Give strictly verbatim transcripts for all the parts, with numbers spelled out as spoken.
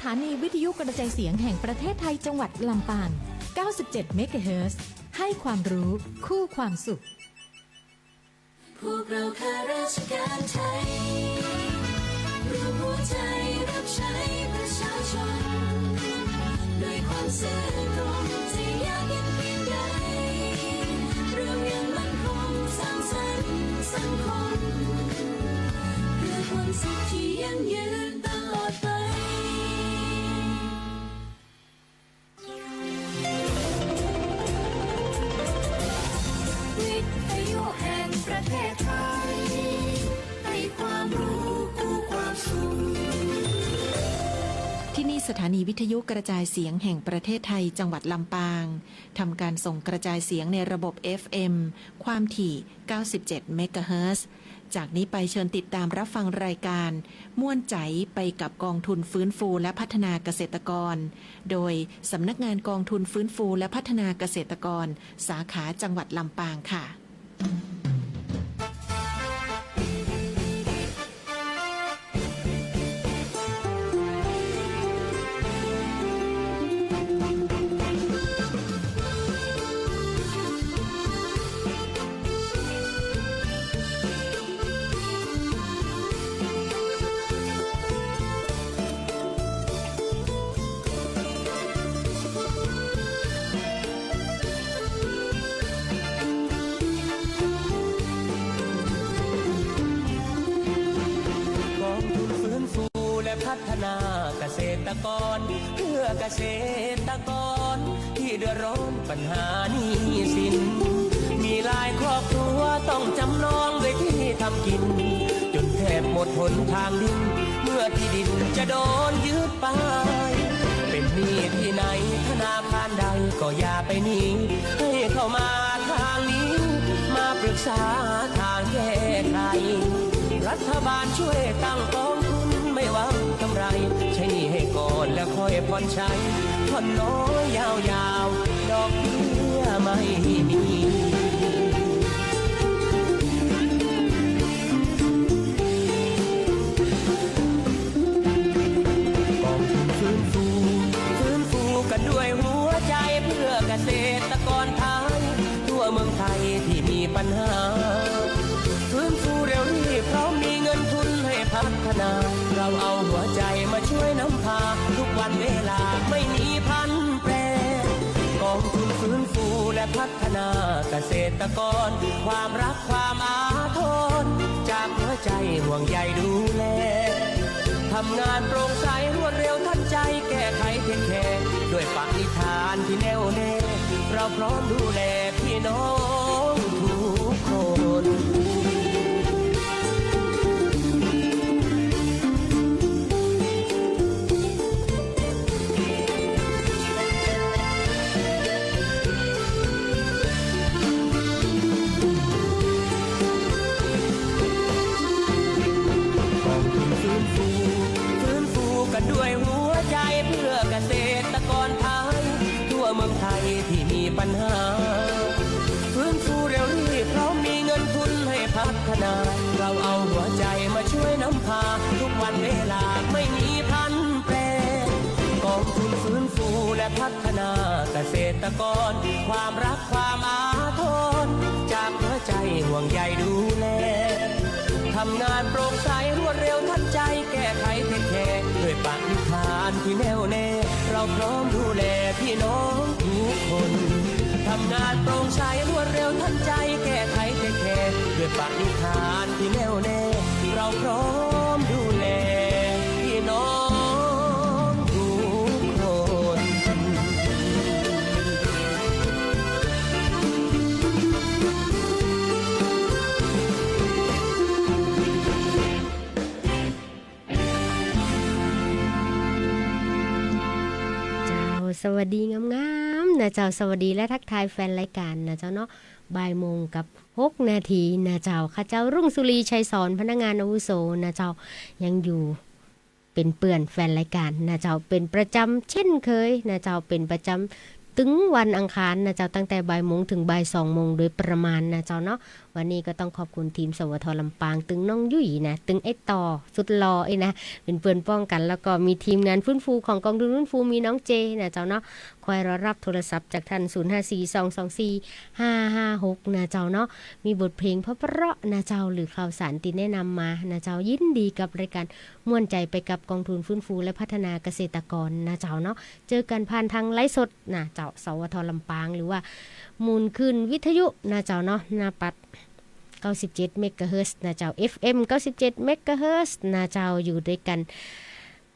ถานีวิทยุกระจายเสียงแห่งประเทศไทยจังหวัดลำปาง เก้าสิบเจ็ดเมกะเฮิรตซ์ ให้ความรู้คู่ความสุข พวกเราข้าราชการไทย รวมหัวใจรับใช้ประชาชน ด้วยความซื่อตรง จะยากเย็นเพียงใด เรายังมั่นคงสร้างสรรค์สังคม เพื่อความสุขที่ยั่งยืนตลอดไป วิทยุแห่งประเทศไทย ให้ความรู้คู่ความสุข ที่นี่สถานีวิทยุกระจายเสียงแห่งประเทศไทยจังหวัดลำปาง ทำการส่งกระจายเสียงในระบบ เอฟ เอ็ม ความถี่ เก้าสิบเจ็ดเมกะเฮิรตซ์ จากนี้ไปเชิญติดตามรับฟังรายการม่วนใจ๋ไปกับกองทุนฟื้นฟูและพัฒนาเกษตรกร โดยสำนักงานกองทุนฟื้นฟูและพัฒนาเกษตรกร สาขาจังหวัดลำปางค่ะ กองทุนฟื้นฟูและพัฒนาเกษตรกร เพื่อเกษตรกรที่เดือดร้อนปัญหาหนี้สิน มีหลายครอบครัวต้องจำนองด้วยที่ทำกิน จนแทบหมดหนทางดิ้น เมื่อที่ดินจะโดนยึดไป เป็นหนี้ที่ไหนธนาคารใดก็อย่าไปหนี ให้เข้ามาทางนี้ มาปรึกษาทางแก้ไข รัฐบาลช่วยตั้งกองทุนไม่หวังกำไร ใช้หนี้ให้ก่อนแล้วค่อยผ่อนใช้ ผ่อนน้อยยาวๆ ดอกเบี้ยไม่มี กองทุนฟื้นฟู ฟื้นฟูกันด้วยหัวใจเพื่อเกษตรกรไทย ทั่วเมืองไทยที่มีปัญหา ฟื้นฟูเร็วรีบพร้อมมีเงินทุนให้พัฒนา เราเอาหัวใจมาช่วยนำพา ทุกวันเวลาไม่มีพลันแปร กองทุนฟื้นฟูและพัฒนาเกษตรกร ความรักความอาทร จากหัวใจห่วงใยดูแล ทำงานโปร่งใสรวดเร็วทันใจ แก้ไขเทคแคร์ ด้วยปณิธานที่แน่วแน่ เราพร้อมดูแลพี่น้องทุกคน กองทุนฟื้นฟู ฟื้นฟูกันด้วยหัวใจเพื่อเกษตรกรไทย ทั่วเมืองไทยที่มีปัญหา ฟื้นฟูเร็วรีบพร้อมมีเงินทุนให้พัฒนา เราเอาหัวใจมาช่วยนำพา ทุกวันเวลาไม่มีพลันแปร กองทุนฟื้นฟูและพัฒนาเกษตรกร ความรักความอาทร จากหัวใจห่วงใยดูแล ทำงานโปร่งใสรวดเร็วทันใจ แก้ไขเทคแคร์ ด้วยปณิธานที่แน่วแน่ เราพร้อมดูแลพี่น้องทุกคน ทำงานโปร่งใสรวดเร็วทันใจ แก้ไขเทคแคร์ ด้วยปณิธานที่แน่วแน่ เราพร้อมดูแลพี่น้องทุกคน เจ้า สวัสดีงามๆ นะเจ้า สวัสดีและทักทายแฟนรายการนะเจ้าเนาะ บ่ายโมงกับหกนาทีนะเจ้า ข้าเจ้ารุ่งสุรี ชัยสอน พนักงานอาวุโสนะเจ้า ยังอยู่ เป๋นเปื้อนแฟนรายการนะเจ้า เป๋นประจำเช่นเคยนะเจ้า เป๋นประจำ ตึงวันอังคารนะเจ้า ตั้งแต่บ่ายโมงเถิงบ่ายสองโมงโดยประมาณนะเจ้าเนาะ วันนี้ก็ต้องขอบคุณทีม สวท ลำปาง ตึงน้องยุ้ยนะ ตึงไอ้ต่อสุดหล่ออี้นะ เป๋นเปื้อนป้องกั๋น แล้วก็มีทีมงานฟื้นฟูของกองทุนฟื้นฟู มีน้องเจนะเจ้าเนาะ คอยรอฮับโทรศัพท์จากท่าน ศูนย์ห้าสี่สองสองสี่ห้าห้าหก นะเจ้าเนาะ มีบทเพลงเพราะๆ นะเจ้า หรือข่าวสารตี้แนะนำมานะเจ้า ยินดีกับรายก๋านม่วนใจ๋ไปกับกองทุนฟื้นฟูและพัฒนาเกษตรกรนะเจ้าเนาะ เจอกั๋นผ่านตางไลฟ์สดนะเจ้า สวท ลำปาง หรือว่าหมุนคลื่นวิทยุนะเจ้าเนาะ หน้าปัด เก้าสิบเจ็ดเมกะเฮิรตซ์นะเจ้า เอฟเอ็ม เก้าสิบเจ็ดเมกะเฮิรตซ์นะเจ้า อยู่ตวยกั๋น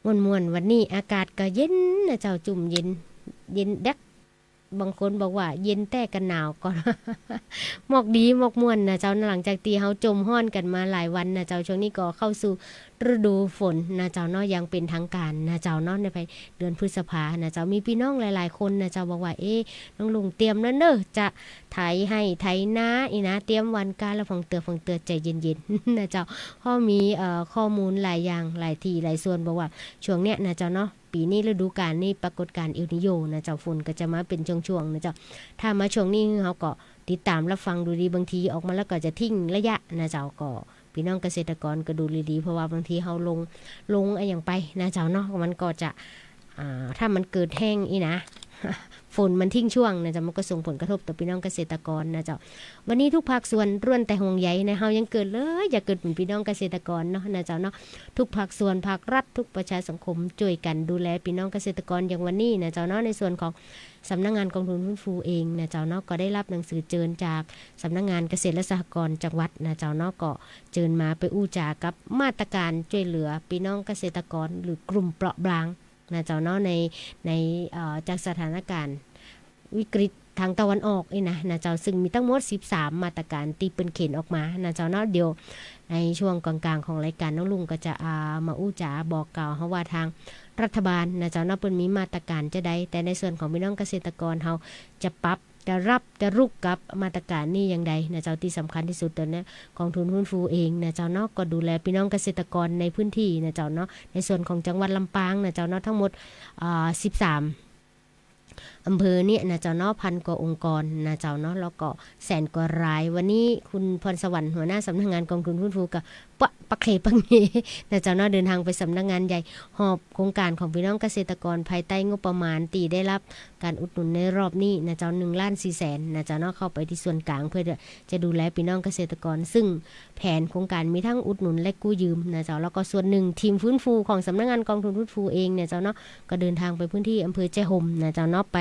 ม่วนๆ วันนี้อากาศก็เย็นนะเจ้า จุ่มเย็น เย็นแดก บางคนบอกว่าเย็นแต๊กะหนาวก่อน หมอกดีหมอกม่วนนะเจ้า หลังจากตี้เฮาจมฮ้อนกั๋นมาหลายวันนะเจ้า ช่วงนี้ก็เข้าสู่ฤดูฝนนะเจ้าเนาะ อย่างเป๋นตางก๋านนะเจ้าเนาะ ในภายเดือนพฤษภานะเจ้า มีปี้น้องหลายๆ คนนะเจ้า บอกว่า เอ๊ะ น้องลุงเตรียมแล้วเน่อ จะไถไฮ่ไถนาอี้นะ เตรียมหว่านกล้าแล้ว ผ่องเตื้อผ่องเตื้อ ใจ๋เย็นๆ นะเจ้า เพราะมี เอ่อ ข้อมูลหลายอย่าง หลายตี้หลายส่วน บอกว่าช่วงเนี้ยนะเจ้าเนาะ ปี๋นี้ฤดูก๋าลนี้ปรากฏก๋ารณ์เอลนีโญนะเจ้า ฝนก็จะมาเป๋นช่วงๆ นะเจ้า ถ้ามาช่วงนี้เฮาก็ติดต๋ามฮับฟังดูดี บางทีออกมาแล้วก็จะทิ้งระยะนะเจ้า ก็ปี้น้องเกษตรกรก็ดูดีๆ เพราะว่าบางทีเฮาลง ลงอะหยังไปนะเจ้าเนาะ มันก็จะ อ่า ถ้ามันเกิดแห้งอี้นะ ฝนมันทิ้งช่วงนะเจ้า มันก็ส่งผลกระทบต่อปี้น้องเกษตรกรนะเจ้า วันนี้ทุกภาคส่วนล้วนแต่ห่วงใยนะ เฮายังเกิดเลย อยากเกิดเหมือนปี้น้องเกษตรกรเนาะนะเจ้าเนาะ ทุกภาคส่วน ภาครัฐ ทุกประชาสังคม จ้วยกั๋นดูแลปี้น้องเกษตรกรอย่างวันนี้นะเจ้าเนาะ ในส่วนของสำนักงานกองทุนฟื้นฟูเองนะเจ้าเนาะ ก็ได้ฮับหนังสือเจิญจากสำนักงานเกษตรและสหกรณ์จังหวัดนะเจ้าเนาะ ก็เจิญมาไปอู้จ๋ากับมาตรก๋านจ้วยเหลือปี้น้องเกษตรกร หรือกลุ่มเปราะบาง นะเจ้าเนาะ ใน ใน เอ่อ จากสถานก๋ารณ์วิกฤตตางตะวันออกอี้นะ นะเจ้า ซึ่งมีตังหมดสิบสามมาตรก๋ารตี้เปิ้นเข็นออกมานะเจ้าเนาะ เดี๋ยวในช่วงก๋างๆ ของรายก๋านน้องลุงก็จะ อ่า มาอู้จ๋าบอกกล่าวเฮาว่าตางรัฐบาลนะเจ้าเนาะ เปิ้นมีมาตรก๋ารจะใด แต่ในส่วนของปี้น้องเกษตรกรเฮาจะปรับ จะฮับ จะลุกกับมาตรก๋ารนี้อย่างใดนะเจ้า ตี้สำคัญตี้สุดต๋อนเนี้ย กองทุนฟื้นฟูเองนะเจ้าเนาะ ก็ดูแลปี้น้องเกษตรกรในพื้นที่นะเจ้าเนาะ ในส่วนของจังหวัดลำปางนะเจ้าเนาะ ตังหมด อ่า สิบสามอำเภอเนี่ยนะเจ้าเนาะ พันกว่าองค์กรนะเจ้าเนาะ แล้วก็แสนกว่าราย วันนี้คุณพรสวรรค์ หัวหน้าสำนักงานกองทุนฟื้นฟู ก็ปะ ปะเคปะเงนะเจ้าเนาะ เดินตางไปสำนักงานใหญ่ หอบโครงก๋านของปี้น้องเกษตรกรภายใต้งบประมาณตี้ได้ฮับก๋านอุดหนุนในรอบนี้นะเจ้า หนึ่งล้านสี่แสนนะเจ้าเนาะ เข้าไปตี้ส่วนก๋างเพื่อจะดูแลปี้น้องเกษตรกร ซึ่งแผนโครงก๋านมีตังอุดหนุนและกู้ยืมนะเจ้า แล้วก็ส่วนนึ่งทีมฟื้นฟูของสำนักงานกองทุนฟื้นฟูเองเนี่ยเจ้าเนาะ ก็เดินตางไปพื้นที่อำเภอแจ้ห่มนะเจ้าเนาะ ไป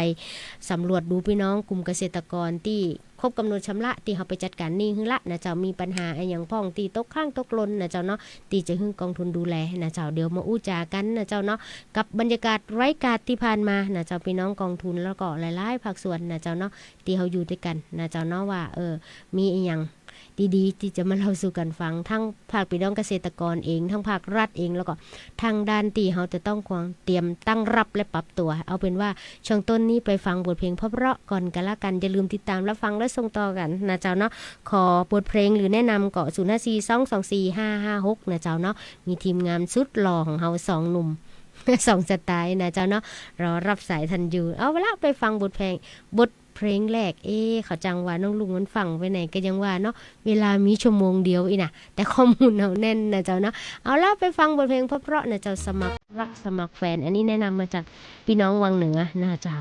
สำรวจดูปี้น้องกลุ่มเกษตรกรตี้ครบก๋ำหนดชำระ ตี้เฮาไปจัดก๋านหนี้หื้อละนะเจ้า มีปัญหาอะหยังพ่องตี้ตกค้างตกหล่นนะเจ้าเนาะ ตี้จะหื้อกองทุนดูแลนะเจ้า เดี๋ยวมาอู้จ๋ากั๋นนะเจ้าเนาะ กับบรรยากาศไร้กาดตี้ผ่านมานะเจ้า ปี้น้องกองทุนแล้วก็หลายๆ ภาคส่วนนะเจ้าเนาะ ตี้เฮาอยู่ตวยกั๋นนะเจ้าเนาะ ว่า เออ มีอะหยังดีๆ ตี้จะมาเล่าสู่กั๋นฟัง ตังภาคปี้น้องเกษตรกรเอง ตังภาครัฐเอง แล้วก็ตังด้านตี้เฮาจะต้องควรเตรียมตั้งรับและปรับตั๋ว เอาเป๋นว่าช่วงต้นนี้ไปฟังบทเพลงเพราะๆ ก่อนกั๋นละกั๋น อย่าลืมติดต๋ามฮับฟังและส่งต่อกั๋นนะเจ้าเนาะ ขอบทเพลงหรือแนะนำก็ ศูนย์ห้าสี่สองสองสี่ห้าห้าหก นะเจ้าเนาะ มีทีมงานสุดหล่อของเฮาสองหนุ่ม สองสไตล์นะเจ้าเนาะ รอฮับสายตันอยู่ เอาละ ไปฟังบทเพลง บท เพลงแรก เอ๊ะ เขาจังว่าน้องลุงมันฟั่งไปไหนก็ยังว่าเนาะ เวลามีชั่วโมงเดียวอี้นะ แต่ข้อมูลเฮาแน่นนะเจ้าเนาะ เอาละ ไปฟังบทเพลงเพราะๆ นะเจ้า สมัครรักสมัครแฟน อันนี้แนะนำมาจากปี้น้องวังเหนือนะเจ้า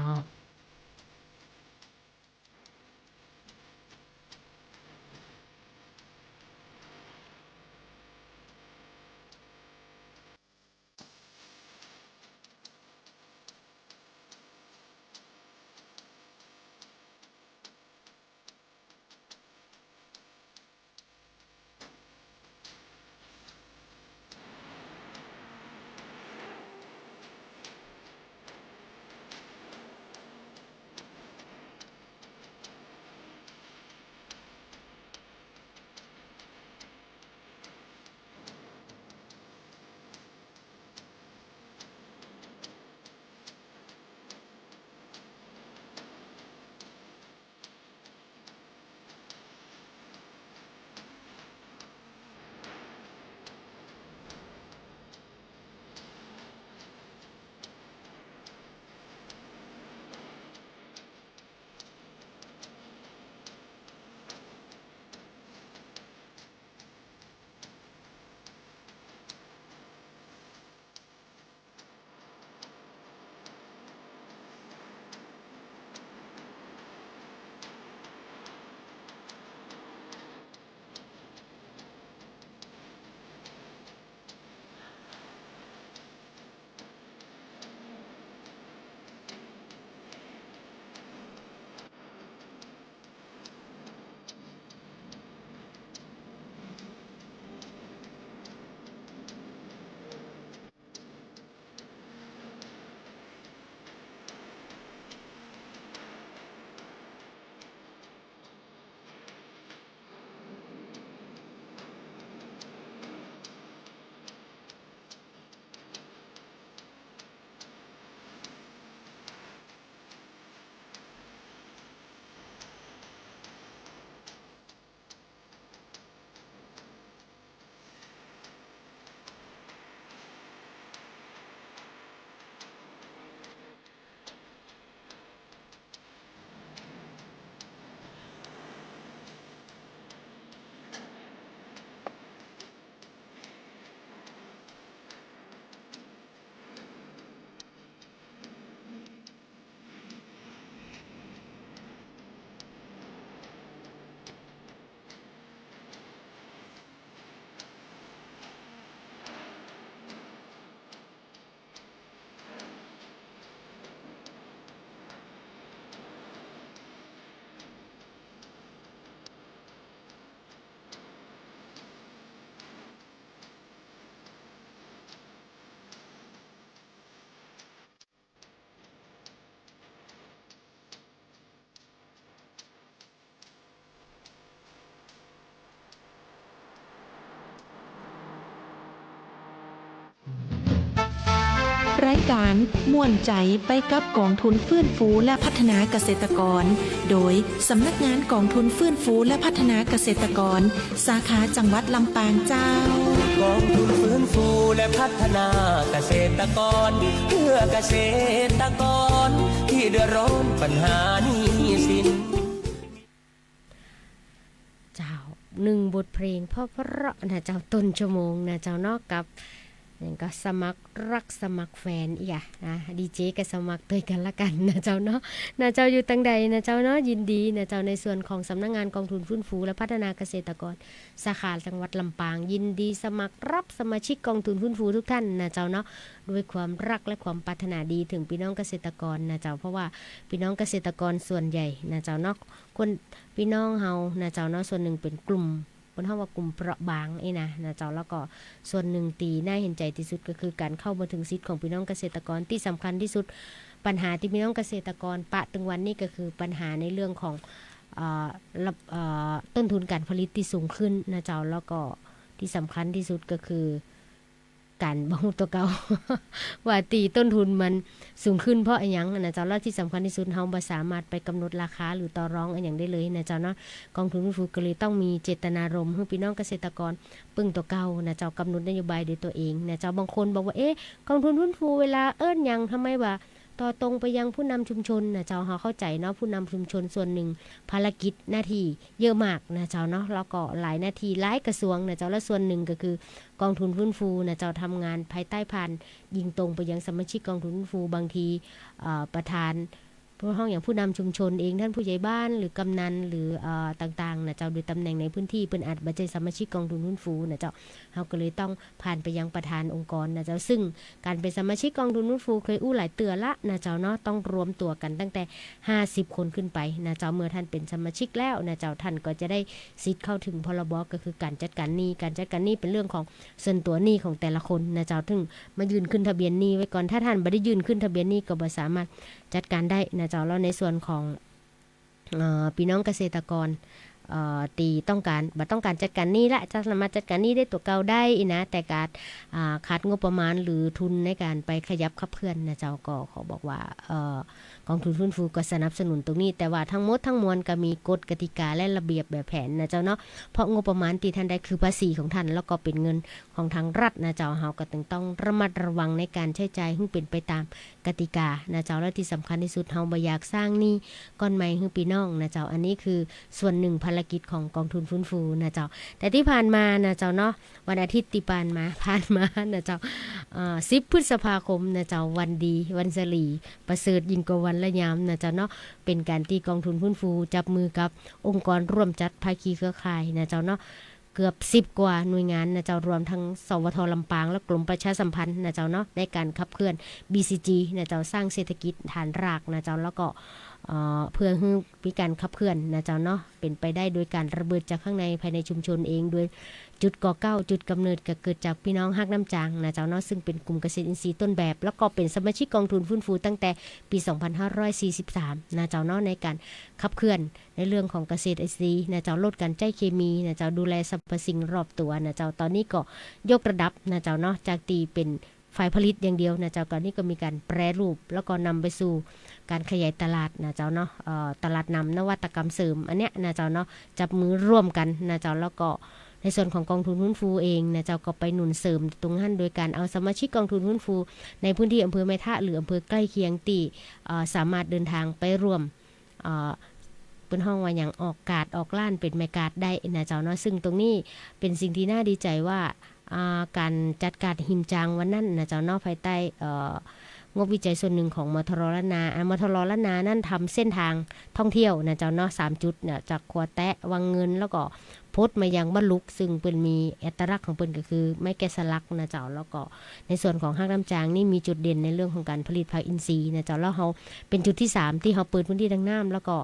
การม่วนใจ๋ไปกับก๋องทุนฟื้นฟูและพัฒนาเกษตรกร โดยสำนักงานก๋องทุนฟื้นฟูและพัฒนาเกษตรกร สาขาจังหวัดลำปางเจ้า ก๋องทุนฟื้นฟูและพัฒนาเกษตรกร เพื่อเกษตรกรที่เดือดร้อนปัญหาหนี้สิน เจ้า นึ่งบทเพลงเพราะๆ นะเจ้า ต้นชั่วโมงนะเจ้าเนาะ กับ นี่ก็สมัครรักสมัครแฟนอีกอะนะ ดีเจก็สมัครตวยกั๋นละกั๋นนะเจ้าเนาะ นะเจ้าอยู่ตางใดนะเจ้าเนาะ ยินดีนะเจ้า ในส่วนของสำนักงานก๋องทุนฟื้นฟูและพัฒนาเกษตรกร สาขาจังหวัดลำปาง ยินดีสมัครรับสมาชิกก๋องทุนฟื้นฟูทุกท่านนะเจ้าเนาะ ด้วยความรักและความปรารถนาดีเถิงปี้น้องเกษตรกรนะเจ้า เพราะว่าปี้น้องเกษตรกรส่วนใหญ่นะเจ้าเนาะ คน ปี้น้องเฮานะเจ้าเนาะ ส่วนนึ่งเป๋นกลุ่ม เปิ้นฮ้องว่ากลุ่มเปราะบางอี้นะ นะเจ้า แล้วก็ส่วนนึ่งตี้น่าเห็นใจ๋ตี้สุดก็คือก๋านเข้าบ่เถิงสิทธิ์ของปี้น้องเกษตรกร ตี้สำคัญตี้สุด ปัญหาตี้ปี้น้องเกษตรกรปะตึงวันนี้ก็คือปัญหาในเรื่องของ เอ่อ ระ- เอ่อ ต้นทุนก๋านผลิตตี้สูงขึ้นนะเจ้า แล้วก็ตี้สำคัญตี้สุดก็คือ ก๋านบ่ฮู้ตั๋วเก่า ว่าตี้ต้นทุนมันสูงขึ้นเพราะอะหยังนะเจ้า แล้วตี้สำคัญตี้สุด เฮาบ่สามารถไปก๋ำหนดราคาหรือต่อรองอะหยังได้เลยนะเจ้าเนาะ ก๋องทุนฟื้นฟูก็เลยต้องมีเจตนารมณ์หื้อปี้น้องเกษตรกรปึ้งตั๋วเก่านะเจ้า ก๋ำหนดนโยบายด้วยตั๋วเองนะเจ้า บางคนบอกว่า เอ๊ะ ก๋องทุนฟื้นฟูเวลาเอิ้นหยัง ทำไมบ่ต่อตรงไปยังผู้นำชุมชนนะเจ้า เฮาเข้าใจ๋เนาะ ผู้นำชุมชนส่วนนึ่งภารกิจหน้าตี้เยอะมากนะเจ้าเนาะ แล้วก็หลายหน้าตี้หลายกระทรวงนะเจ้า แล้วส่วนนึ่งก็คือ ก๋องทุนฟื้นฟูนะเจ้า ทำงานภายใต้ผ่านยิงตรงไปยังสมาชิกก๋องทุนฟื้นฟู บางที เอ่อ ประธาน เปิ้นฮ้องหยัง ผู้นำชุมชนเอง ท่านผู้ใหญ่บ้าน หรือกำนัน หรือ เอ่อ ต่างๆ นะเจ้า โดยต๋ำแหน่งในพื้นตี้ เปิ้นอาจบ่ใจ้สมาชิกก๋องทุนฟื้นฟูนะเจ้า เฮาก็เลยต้องผ่านไปยังประธานองค์กรนะเจ้า ซึ่งก๋านเป๋นสมาชิกก๋องทุนฟื้นฟูเคยอู้หลายเตื้อละนะเจ้าเนาะ ต้องรวมตั๋วกั๋นตั้งแต่ห้าสิบคนขึ้นไปนะเจ้า เมื่อท่านเป๋นสมาชิกแล้วนะเจ้า ท่านก็จะได้สิทธิ์เข้าเถิง พรบ ก็คือก๋านจัดก๋านหนี้ ก๋านจัดก๋านหนี้เป๋นเรื่องของ ส่วนตั๋วหนี้ของแต่ละคนนะเจ้า เถิงมายื่นขึ้นทะเบียนหนี้ไว้ก่อน ถ้าท่านบ่ได้ยื่นขึ้นทะเบียนหนี้ก็บ่สามารถจัดก๋านได้นะเจ้า แล้วในส่วนของ เอ่อ ปี้น้องเกษตรกร เอ่อ ตี้ต้องก๋าน บ่ต้องก๋านจัดก๋านหนี้ละ จะสามารถจัดก๋านหนี้ด้วยตั๋วเก่าได้อี้นะ แต่ก๋าน อ่า ขาดงบประมาณหรือทุนในก๋านไปขยับขับเคลื่อนนะเจ้า ก็ขอบอกว่า เอ่อ ก๋องทุนฟื้นฟูก็สนับสนุนตรงนี้ แต่ว่าทั้งหมดทั้งมวลก็มีกฎกติกาและระเบียบแบบแผนนะเจ้าเนาะ เพราะงบประมาณตี้ท่านได้คือภาษีของท่าน แล้วก็เป๋นเงินของทางรัฐนะเจ้า เฮาก็จึงต้องระมัดระวังในก๋านใจ๊จ่ายหื้อเป๋นไปต๋ามกติกานะเจ้า และตี้สำคัญตี้สุด เฮาบ่อยากสร้างหนี้ก้อนใหม่หื้อปี้น้องนะเจ้า อันนี้คือส่วนนึ่งภารกิจของก๋องทุนฟื้นฟูนะเจ้า แต่ตี้ผ่านมานะเจ้าเนาะ วันอาทิตย์ตี้ผ่านมา ผ่านมานะเจ้า เอ่อ สิบพฤษภาคมนะเจ้า วันดี วันสะหลี ประเสริฐยิ่งกว่าวันและยามนะเจ้าเนาะ เป๋นก๋านตี้ก๋องทุนฟื้นฟูจับมือกับองค์กรร่วมจัดภาคีเครือข่ายนะเจ้าเนาะ เกือบสิบกว่าหน่วยงานนะเจ้า รวมทั้ง สวท ลำปาง และกรมประชาสัมพันธ์นะเจ้าเนาะ ในก๋านขับเคลื่อน บีซีจี นะเจ้า สร้างเศรษฐกิจฐานรากนะเจ้า แล้วก็ เอ่อ เพื่อหื้อมีก๋านขับเคลื่อนนะเจ้าเนาะ เป๋นไปได้โดยก๋านระเบิดจากข้างในภายในชุมชนเอง โดยจุดก่อเก๊า จุดกำเนิดก็เกิดจากปี้น้องฮักน้ำจางนะเจ้าเนาะ ซึ่งเป๋นกลุ่มเกษตรอินทรีย์ต้นแบบ แล้วก็เป๋นสมาชิกก๋องทุนฟื้นฟูตั้งแต่ปี๋สองพันห้าร้อยสี่สิบสามนะเจ้าเนาะ ในก๋านขับเคลื่อนในเรื่องของเกษตรอินทรีย์นะเจ้า ลดก๋านใจ๊เคมีนะเจ้า ดูแลสรรพสิ่งรอบตั๋วนะเจ้า ต๋อนนี้ก็ยกระดับนะเจ้าเนาะ จากตี้เป๋น ฝ่ายผลิตอย่างเดียวนะเจ้า ต๋อนนี้ก็มีก๋านแปรรูป แล้วก็นำไปสู่ก๋านขยายตลาดนะเจ้าเนาะ เอ่อ ตลาดนำนวัตกรรมเสริม อันเนี้ยนะเจ้าเนาะ จับมือร่วมกั๋นนะเจ้า แล้วก็ในส่วนของก๋องทุนฟื้นฟูเองนะเจ้า ก็ไปหนุนเสริมตรงหั้น โดยก๋านเอาสมาชิกก๋องทุนฟื้นฟูในพื้นตี้อำเภอแม่ทะ หรืออำเภอใกล้เคียงตี้ เอ่อ สามารถเดินทางไปร่วม เอ่อ เปิ้นฮ้องว่าหยัง ออกก๋าดออกล้านเป๋นแม่ก๋าดได้นะเจ้าเนาะ ซึ่งตรงนี้เป๋นสิ่งตี้น่าดีใจ๋ว่า อ่า ก๋านจัดก๋าดฮิมจางวันนั้นนะเจ้าเนาะ ภายใต้ เอ่อ งบวิจัยส่วนนึ่งของ มทร ล้านนา อ่า มทร ล้านนานั้นทำเส้นทางท่องเที่ยวนะเจ้าเนาะ สามจุดนะ จากขัวแต๊ะ วังเงิน แล้วก็พดมายังบ้านลุก ซึ่งเปิ้นมีอัตลักษณ์ของเปิ้นก็คือไม้แกะสลักนะเจ้า แล้วก็ในส่วนของฮักน้ำจางนี่มีจุดเด่นในเรื่องของก๋านผลิตผักอินทรีย์นะเจ้า แล้วเฮาเป๋นจุดตี้สามตี้เฮาเปิดพื้นตี้ตางน้ำ แล้วก็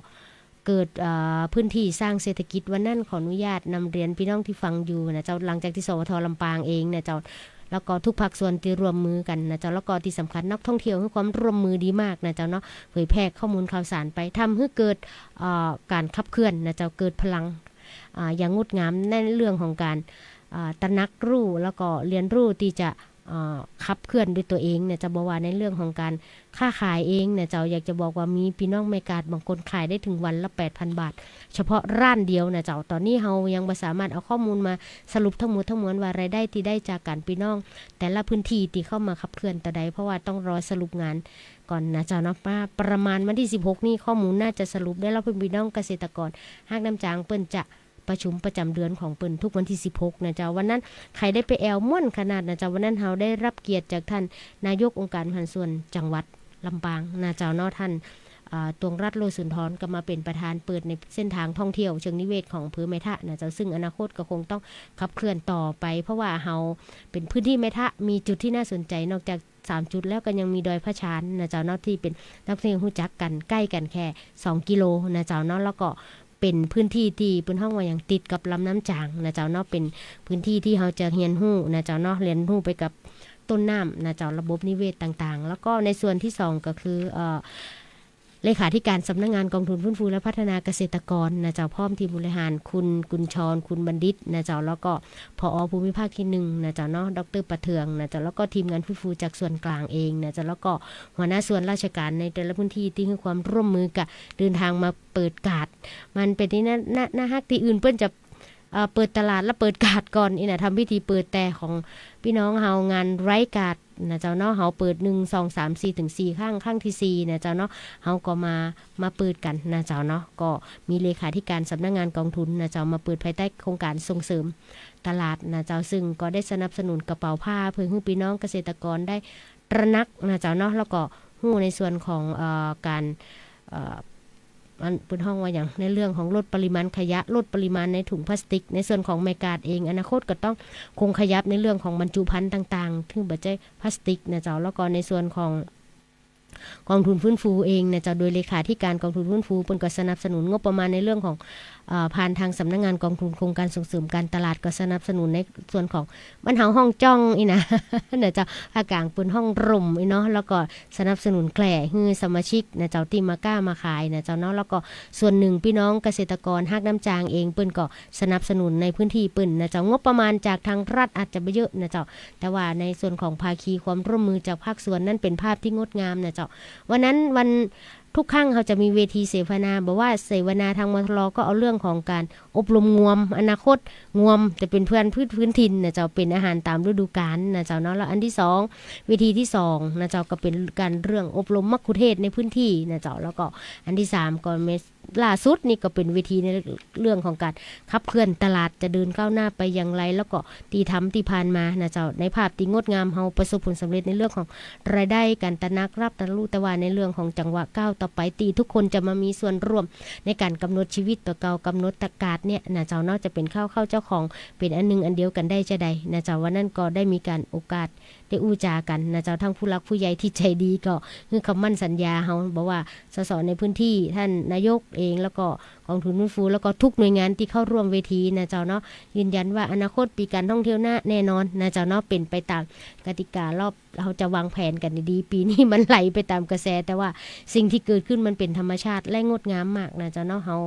เกิด เอ่อ พื้นตี้สร้างเศรษฐกิจ วันนั้นขออนุญาตนำเรียนปี้น้องตี้ฟังอยู่นะเจ้า หลังจากตี้ สวท ลำปางเองนะเจ้า แล้วก็ทุกภาคส่วนตี้ร่วมมือกั๋นนะเจ้า แล้วก็ตี้สำคัญนักท่องเที่ยวหื้อความร่วมมือดีมากนะเจ้าเนาะ เผยแพร่ข้อมูลข่าวสารไป ทำหื้อเกิด เอ่อ ก๋านขับเคลื่อนนะเจ้า เกิดพลัง อ่า อย่างงดงามในเรื่องของก๋าน อ่า ตระหนักรู้ แล้วก็เรียนรู้ตี้จะ เอ่อ ขับเคลื่อนด้วยตัวเองนะเจ้า บ่ว่าในเรื่องของก๋านค้าขายเองนะเจ้า อยากจะบอกว่ามีปี้น้องแม่กาดบางคนขายได้เถิงวันละแปดพันบาท เฉพาะร้านเดียวนะเจ้า ต๋อนนี้เฮายังบ่สามารถเอาข้อมูลมาสรุปตึงหมดตึงมวลว่ารายได้ตี้ได้จากก๋านปี้น้องแต่ละพื้นตี้ตี้เข้ามาขับเคลื่อนเต้าใด เพราะว่าต้องรอสรุปงานก่อนนะเจ้าเนาะ ว่าประมาณวันตี้สิบหกนี้ข้อมูลน่าจะสรุปได้แล้ว เปิ้นปี้น้องเกษตรกรฮากน้ำจางเปิ้นจะประชุมประจ๋ำเดือนของเปิ้นทุกวันตี้สิบหกนะเจ้า วันนั้นใผได้ไปแอ่วม่วนขนาดนะเจ้า วันนั้นเฮาได้ฮับเกียรติจากต้านนายกองค์ก๋านบริหารส่วนจังหวัดลำปางนะเจ้าเนาะ ต้าน อ่า ตวงรัตน์ โลสุนทร ก็มาเป๋นประธานเปิดในเส้นตางท่องเที่ยวเชิงนิเวศของอำเภอแม่ทะนะเจ้า ซึ่งอนาคตก็คงต้องขับเคลื่อนต่อไป เพราะว่าเฮาเป๋นพื้นตี้แม่ทะ มีจุดตี้น่าสนใจ๋ นอกจากสามจุดแล้วก็ยังมีดอยพระชานนะเจ้าเนาะ ตี้เป๋นนักท่องเที่ยวฮู้จักกั๋น ใก้กั๋นแค่สองกิโลนะเจ้าเนาะ แล้วก็เป๋นพื้นตี้ตี้เปิ้นฮ้องว่าหยัง ติดกับลำน้ำจางนะเจ้าเนาะ เป๋นพื้นตี้ตี้เฮาจะเฮียนฮู้นะเจ้าเนาะ เฮียนฮู้ไปกับต้นน้ำนะเจ้า ระบบนิเวศต่างๆ แล้วก็ในส่วนตี้สองก็คือ เอ่อ เลขาธิการสำนักงานกองทุนฟื้นฟูและพัฒนาเกษตรกรนะเจ้า พร้อมทีมบริหาร คุณกุญชร คุณบัณฑิตนะเจ้า แล้วก็ ผอ ภูมิภาคตี้หนึ่งนะเจ้าเนาะ ดอกเตอร์ ประเทืองนะเจ้า แล้วก็ทีมงานฟื้นฟูจากส่วนกลางเองนะเจ้า แล้วก็หัวหน้าส่วนราชการในแต่ละพื้นตี้ตี้หื้อความร่วมมือก็เดินตางมาเปิดกาด มันเป๋นตี้น่า น่า น่าฮัก ตี้อื่นเปิ้นจะ เอ่อ เปิดตลาดแล้วเปิดกาดก่อน อี้นะ ทำพิธีเปิด แต่ของปี้น้องเฮางานไร้กาดนะเจ้าเนาะ เฮาเปิดหนึ่ง สอง สาม สี่ เถิงสี่ครั้ง ครั้งตี้สี่นะเจ้าเนาะ เฮาก็มา มาเปิดกั๋นนะเจ้าเนาะ ก็มีเลขาธิการสำนักงานกองทุนนะเจ้า มาเปิดภายใต้โครงก๋านส่งเสริมตลาดนะเจ้า ซึ่งก็ได้สนับสนุนกระเป๋าผ้าเปื้อหื้อปี้น้องเกษตรกรได้ตระหนักนะเจ้าเนาะ แล้วก็ฮู้ในส่วนของ เอ่อ ก๋าน เอ่อ อันเปิ้นฮ้องว่าหยัง ในเรื่องของลดปริมาณขยะ ลดปริมาณในถุงพลาสติก ในส่วนของแม่กาดเอง อนาคตก็ต้องคงขยับในเรื่องของบรรจุภัณฑ์ต่างๆ ซึ่งบ่ใจ้พลาสติกนะเจ้า แล้วก็ในส่วนของกองทุนฟื้นฟูเองนะเจ้า โดยเลขาธิการกองทุนฟื้นฟูเปิ้นก็สนับสนุนงบประมาณในเรื่องของ เอ่อ ผ่านตางสำนักงานกองทุนโครงการส่งเสริมการตลาดก็สนับสนุนในส่วนของ บ้านเฮาฮ้องจ้องอี้นะ นะเจ้า ภาคกลางเปิ้นฮ้องร่มอี้เนาะ แล้วก็สนับสนุนแคร่หื้อสมาชิกนะเจ้า ตี้มาก้ามาขายนะเจ้าเนาะ แล้วก็ส่วนหนึ่งปี้น้องเกษตรกรฮากน้ำจางเอง เปิ้นก็สนับสนุนในพื้นตี้เปิ้นนะเจ้า งบประมาณจากตางรัฐอาจจะบ่เยอะนะเจ้า แต่ว่าในส่วนของภาคีความร่วมมือจากภาคส่วนนั้นเป๋นภาพตี้งดงามนะเจ้า วันนั้นวัน ทุกครั้งเฮาจะมีเวทีเสวนา บ่ว่าเสวนาตาง มทร ก็เอาเรื่องของก๋านอบรมงวม อนาคตงวมจะเป๋นเปื้อนพืชพื้นถิ่นนะเจ้า เป๋นอาหารต๋ามฤดูกาลนะเจ้าเนาะ แล้วอันตี้สอง เวทีตี้สองนะเจ้า ก็เป๋นก๋านเรื่องอบรมมัคคุเทศก์ในพื้นตี้นะเจ้า แล้วก็อันตี้สาม ก็แม่นล่าสุดนี่ก็เป๋นเวทีในเรื่องของก๋านขับเคลื่อนตลาดจะเดินก้าวหน้าไปอย่างไร แล้วก็ ตี้ทำตี้ผ่านมานะเจ้า ในภาพตี้งดงาม เฮาประสบผลสำเร็จในเรื่องของรายได้ ก๋านตระหนักฮับตระหนักฮู้ แต่ว่าในเรื่องของจังหวะก้าวต่อไป ตี้ทุกคนจะมามีส่วนร่วมในก๋านกำหนดชีวิตตั๋วเก่า กำหนดตะกาดเนี่ยนะเจ้าเนาะ จะเป๋นเข้า เข้าเจ้าของ เป๋นอันหนึ่งอันเดียวกั๋นได้จาใดนะเจ้า วันนั้นก็ได้มีก๋านโอกาสได้อู้จ๋ากั๋นนะเจ้า ตางผู้หลักผู้ใหญ่ตี้ใจ๋ดีก็หื้อคำมั่นสัญญาเฮา บ่ว่า สส ในพื้นตี้ ต้านนายกเอง แล้วก็ กองทุนฟื้นฟู แล้วก็ทุกหน่วยงานตี้เข้าร่วมเวทีนะเจ้าเนาะ ยืนยันว่าอนาคตปี๋ก๋านท่องเที่ยวหน้าแน่นอนนะเจ้าเนาะ เป๋นไปต๋ามกติกา รอบ เฮาจะวางแผนกั๋นดีๆ ปี๋นี้มันไหลไปต๋ามกระแส แต่ว่าสิ่งตี้เกิดขึ้นมันเป๋นธรรมชาติและงดงามมากนะเจ้าเนาะ เฮา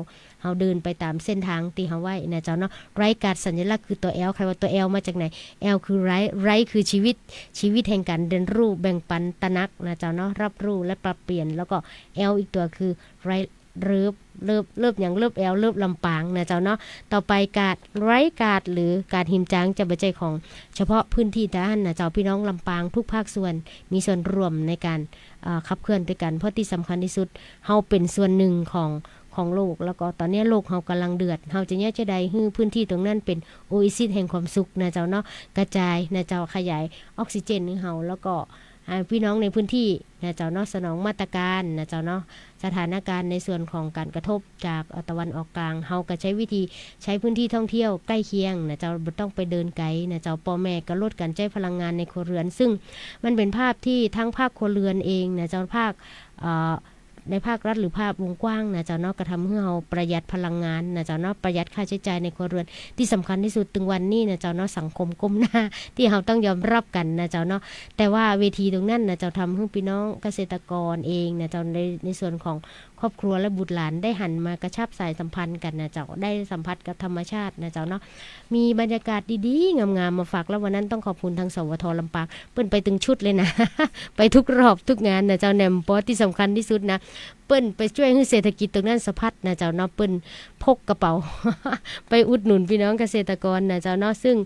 เฮาเดินไปต๋ามเส้นตางตี้เฮาไว้นะเจ้าเนาะ ไร้กาดสัญลักษณ์คือตั๋ว แอล ใผว่าตั๋ว แอล มาจากไหน แอล คือไร้ ไร้ คือชีวิต ชีวิตแห่งก๋านเรียนรู้ แบ่งปัน ตระหนักนะเจ้าเนาะ ฮับฮู้และปรับเปลี่ยน แล้วก็ แอล อีกตั๋วคือไร้ เลิฟ เลิฟ เลิฟหยัง เลิฟแอล เลิฟลำปางนะเจ้าเนาะ ต่อไปกาด ไร้กาด หรือกาดหิมจางจะบ่ใจ้ของเฉพาะพื้นตี้เต้าหั้นนะเจ้า ปี้น้องลำปางทุกภาคส่วนมีส่วนร่วมในก๋าน เอ่อ ขับเคลื่อนตวยกั๋น เพราะตี้สำคัญตี้สุด เฮาเป๋นส่วนหนึ่งของ ของโลก แล้วก็ต๋อนนี้โลกเฮาก่ำลังเดือด เฮาจะเยียะจาใดหื้อพื้นตี้ตรงนั้นเป๋นโอเอซิสแห่งความสุขนะเจ้าเนาะ กระจายนะเจ้า ขยายออกซิเจนหื้อเฮา แล้วก็ ให้ปี้น้องในพื้นตี้นะเจ้าเนาะ สนองมาตรก๋านนะเจ้าเนาะ สถานก๋านณ์ในส่วนของก๋านกระทบจาก เอ่อ ตะวันออกกลาง เฮาก็ใจ๊วิธีใจ๊พื้นตี้ท่องเที่ยวใก้เคียงนะเจ้า บ่ต้องไปเดินไก๋นะเจ้า ป้อแม่ก็ลดก๋านใจ๊พลังงานในครัวเรือน ซึ่งมันเป๋นภาพตี้ตางภาคครัวเรือนเองนะเจ้า ภาค เอ่อ ในภาครัฐหรือภาพวงกว้างนะเจ้าเนาะ ก็ทำหื้อเฮาประหยัดพลังงานนะเจ้าเนาะ ประหยัดค่าใจ๊จ่ายในครัวเรือน ตี้สำคัญตี้สุด ตึงวันนี้นะเจ้าเนาะ สังคมก้มหน้า ตี้เฮาต้องยอมฮับกั๋นนะเจ้าเนาะ แต่ว่าเวทีตรงนั้นนะเจ้า ทำหื้อปี้น้องเกษตรกรเองนะเจ้า ใน ในส่วนของ ครอบครัวและบุตรหลานได้หันมากระชับสายสัมพันธ์กั๋นนะเจ้า ได้สัมผัสกับธรรมชาตินะเจ้าเนาะ มีบรรยากาศดีๆ งามๆ มาฝาก แล้ววันนั้นต้องขอบคุณทาง สวท ลำปาง เปิ้นไปตึงชุดเลยนะ ไปทุกรอบทุกงานนะเจ้า แหนมปอตี้สำคัญตี้สุดนะ เปิ้นไปจ้วยหื้อเศรษฐกิจตรงนั้นสะพัดนะเจ้าเนาะ เปิ้นพกกระเป๋า ไปอุดหนุนพี่น้องเกษตรกรนะเจ้าเนาะ ซึ่ง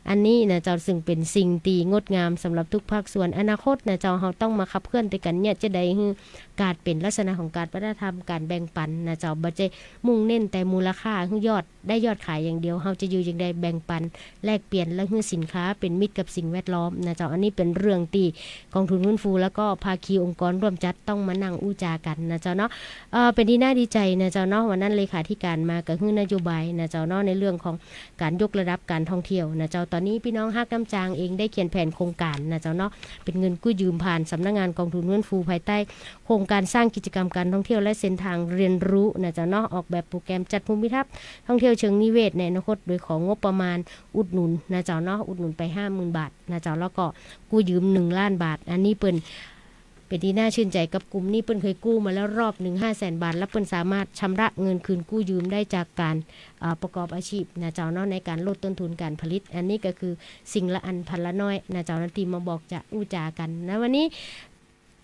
อันนี้นะเจ้า ซึ่งเป๋นสิ่งตี้งดงามสำหรับทุกภาคส่วน อนาคตนะเจ้า เฮาต้องมาขับเคลื่อนตวยกั๋นเนี่ย จะได้หื้อก๋านเป๋นลักษณะของก๋านวัฒนธรรม ก๋านแบ่งปันนะเจ้า บ่ใจ้มุ่งเน้นแต่มูลค่า หื้อยอด ได้ยอดขายอย่างเดียว เฮาจะอยู่อย่างใดแบ่งปัน แลกเปลี่ยน และหื้อสินค้าเป๋นมิตรกับสิ่งแวดล้อมนะเจ้า อันนี้เป๋นเรื่องตี้กองทุนฟื้นฟู แล้วก็ภาคีองค์กรร่วมจัดต้องมานั่งอู้จ๋ากั๋นนะเจ้าเนาะ เอ่อ เป๋นตี้น่าดีใจ๋นะเจ้าเนาะ วันนั้นเลขาธิการมาก็หื้อนโยบายนะเจ้าเนาะ ในเรื่องของก๋านยกระดับก๋านท่องเที่ยวนะเจ้า ต๋อนนี้พี่น้องฮากน้ำจางเองได้เขียนแผนโครงก๋านนะเจ้าเนาะ เป๋นเงินกู้ยืมผ่านสำนักงานกองทุนฟื้นฟูภายใต้ โครงก๋านสร้างกิจกรรมการท่องเที่ยวและเส้นทางเรียนรู้นะเจ้าเนาะ ออกแบบโปรแกรมจัดภูมิทัศน์ท่องเที่ยวเชิงนิเวศในอนาคต โดยของงบประมาณอุดหนุนนะเจ้าเนาะ อุดหนุนไปห้าหมื่นบาทนะเจ้า แล้วก็กู้ยืมหนึ่งล้านบาท อันนี้เปิ้นเป๋นตี้น่าชื่นใจ๋กับกลุ่มนี้ เปิ้นเคยกู้มาแล้วรอบหนึ่งห้าแสนบาท แล้วเปิ้นสามารถชำระเงินคืนกู้ยืมได้จากก๋าน เอ่อ ประกอบอาชีพนะเจ้าเนาะ ในก๋านลดต้นทุนก๋านผลิต อันนี้ก็คือสิ่งละอันพันละน้อยนะเจ้า ตี้มาบอกจะอู้จ๋ากั๋นนะวันนี้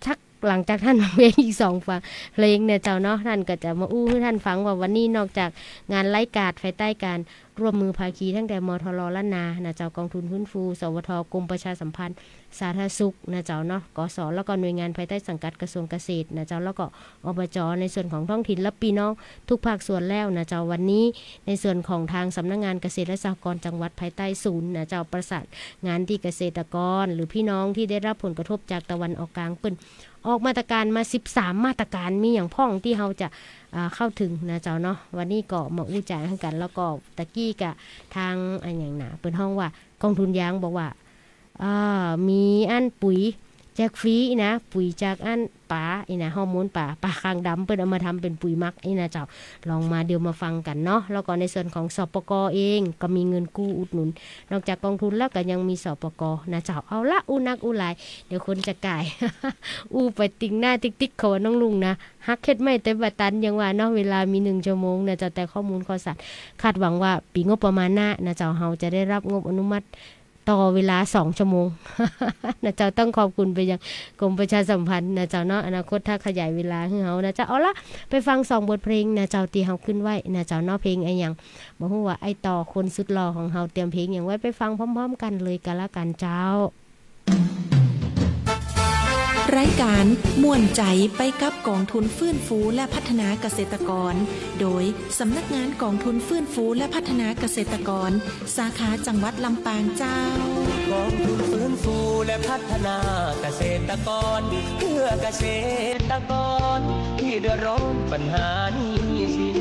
ทัก หลังจากท่านฟังเพลงอีกสองฟังเพลงเนี่ยเจ้าเนาะ ท่านก็จะมาอู้หื้อท่านฟังว่าวันนี้นอกจากงานไร้กาดภายใต้การร่วมมือภาคีตั้งแต่ มทร ล้านนานะเจ้า กองทุนฟื้นฟู สวท กรมประชาสัมพันธ์สาธารณสุขนะเจ้าเนาะ กส แล้วก็หน่วยงานภายใต้สังกัดกระทรวงเกษตรนะเจ้า แล้วก็ อบจ ในส่วนของท้องถิ่นและพี่น้องทุกภาคส่วนแล้วนะเจ้า วันนี้ในส่วนของทางสำนักงานเกษตรและสหกรณ์จังหวัดภายใต้ศูนย์นะเจ้า ประสานงานตี้เกษตรกร หรือพี่น้องที่ได้รับผลกระทบจากตะวันออกกลาง เปิ้นออกมาตรก๋านมาสิบสามมาตรก๋าน มีหยังพ่องตี้เฮาจะ อ่า เข้าถึงนะเจ้าเนาะ วันนี้ก็มาอู้จ๋าหื้อกั๋น แล้วก็ตะกี้กะทาง อะหยังนะ เปิ้นฮ้องว่ากองทุนยางบอกว่า อ่า มีอันปุ๋ยแจกฟรีนะ ปุ๋ยจากอันป๋าอี้นะ ฮอร์โมนป๋า ป๋าคางดำ เปิ้นเอามาทำเป๋นปุ๋ยหมักอี้นะเจ้า ลองมาเดี๋ยวมาฟังกั๋นเนาะ แล้วก็ในส่วนของ สปก เอง ก็มีเงินกู้อุดหนุน นอกจากกองทุนแล้วก็ยังมี สปก นะเจ้า เอาละ อู้นักอู้หลาย เดี๋ยวคนจะก่าย อู้ไปติ๊งหน้าติ๊กๆ เขาว่าน้องลุงนะ ฮักเฮ็ดไม้แต่บ่ตัน ยังว่าเนาะ เวลามีหนึ่งชั่วโมงนะเจ้า แต่ข้อมูลข่าวสาร คาดหวังว่าปี๋งบประมาณหน้านะเจ้า เฮาจะได้รับงบอนุมัติ ต่อเวลาสองชั่วโมง นะเจ้า ต้องขอบคุณไปยังกรมประชาสัมพันธ์นะเจ้าเนาะ อนาคตถ้าขยายเวลาหื้อเฮานะเจ้า เอาละ ไปฟังสองบทเพลงนะเจ้า ตี้เฮาขึ้นไว้นะเจ้าเนาะ เพลงอะหยัง บ่ฮู้ว่าไอ้ต่อคนสุดหล่อของเฮาเตรียมเพลงหยังไว้ ไปฟังพร้อมๆ กั๋นเลยก็แล้วกั๋นเจ้า รายก๋านม่วนใจ๋ไปกับก๋องทุนฟื้นฟูและพัฒนาเกษตรกร โดยสำนักงานก๋องทุนฟื้นฟูและพัฒนาเกษตรกร สาขาจังหวัดลำปางเจ้า ก๋องทุนฟื้นฟูและพัฒนาเกษตรกร เพื่อเกษตรกรที่เดือดร้อนปัญหาหนี้สิน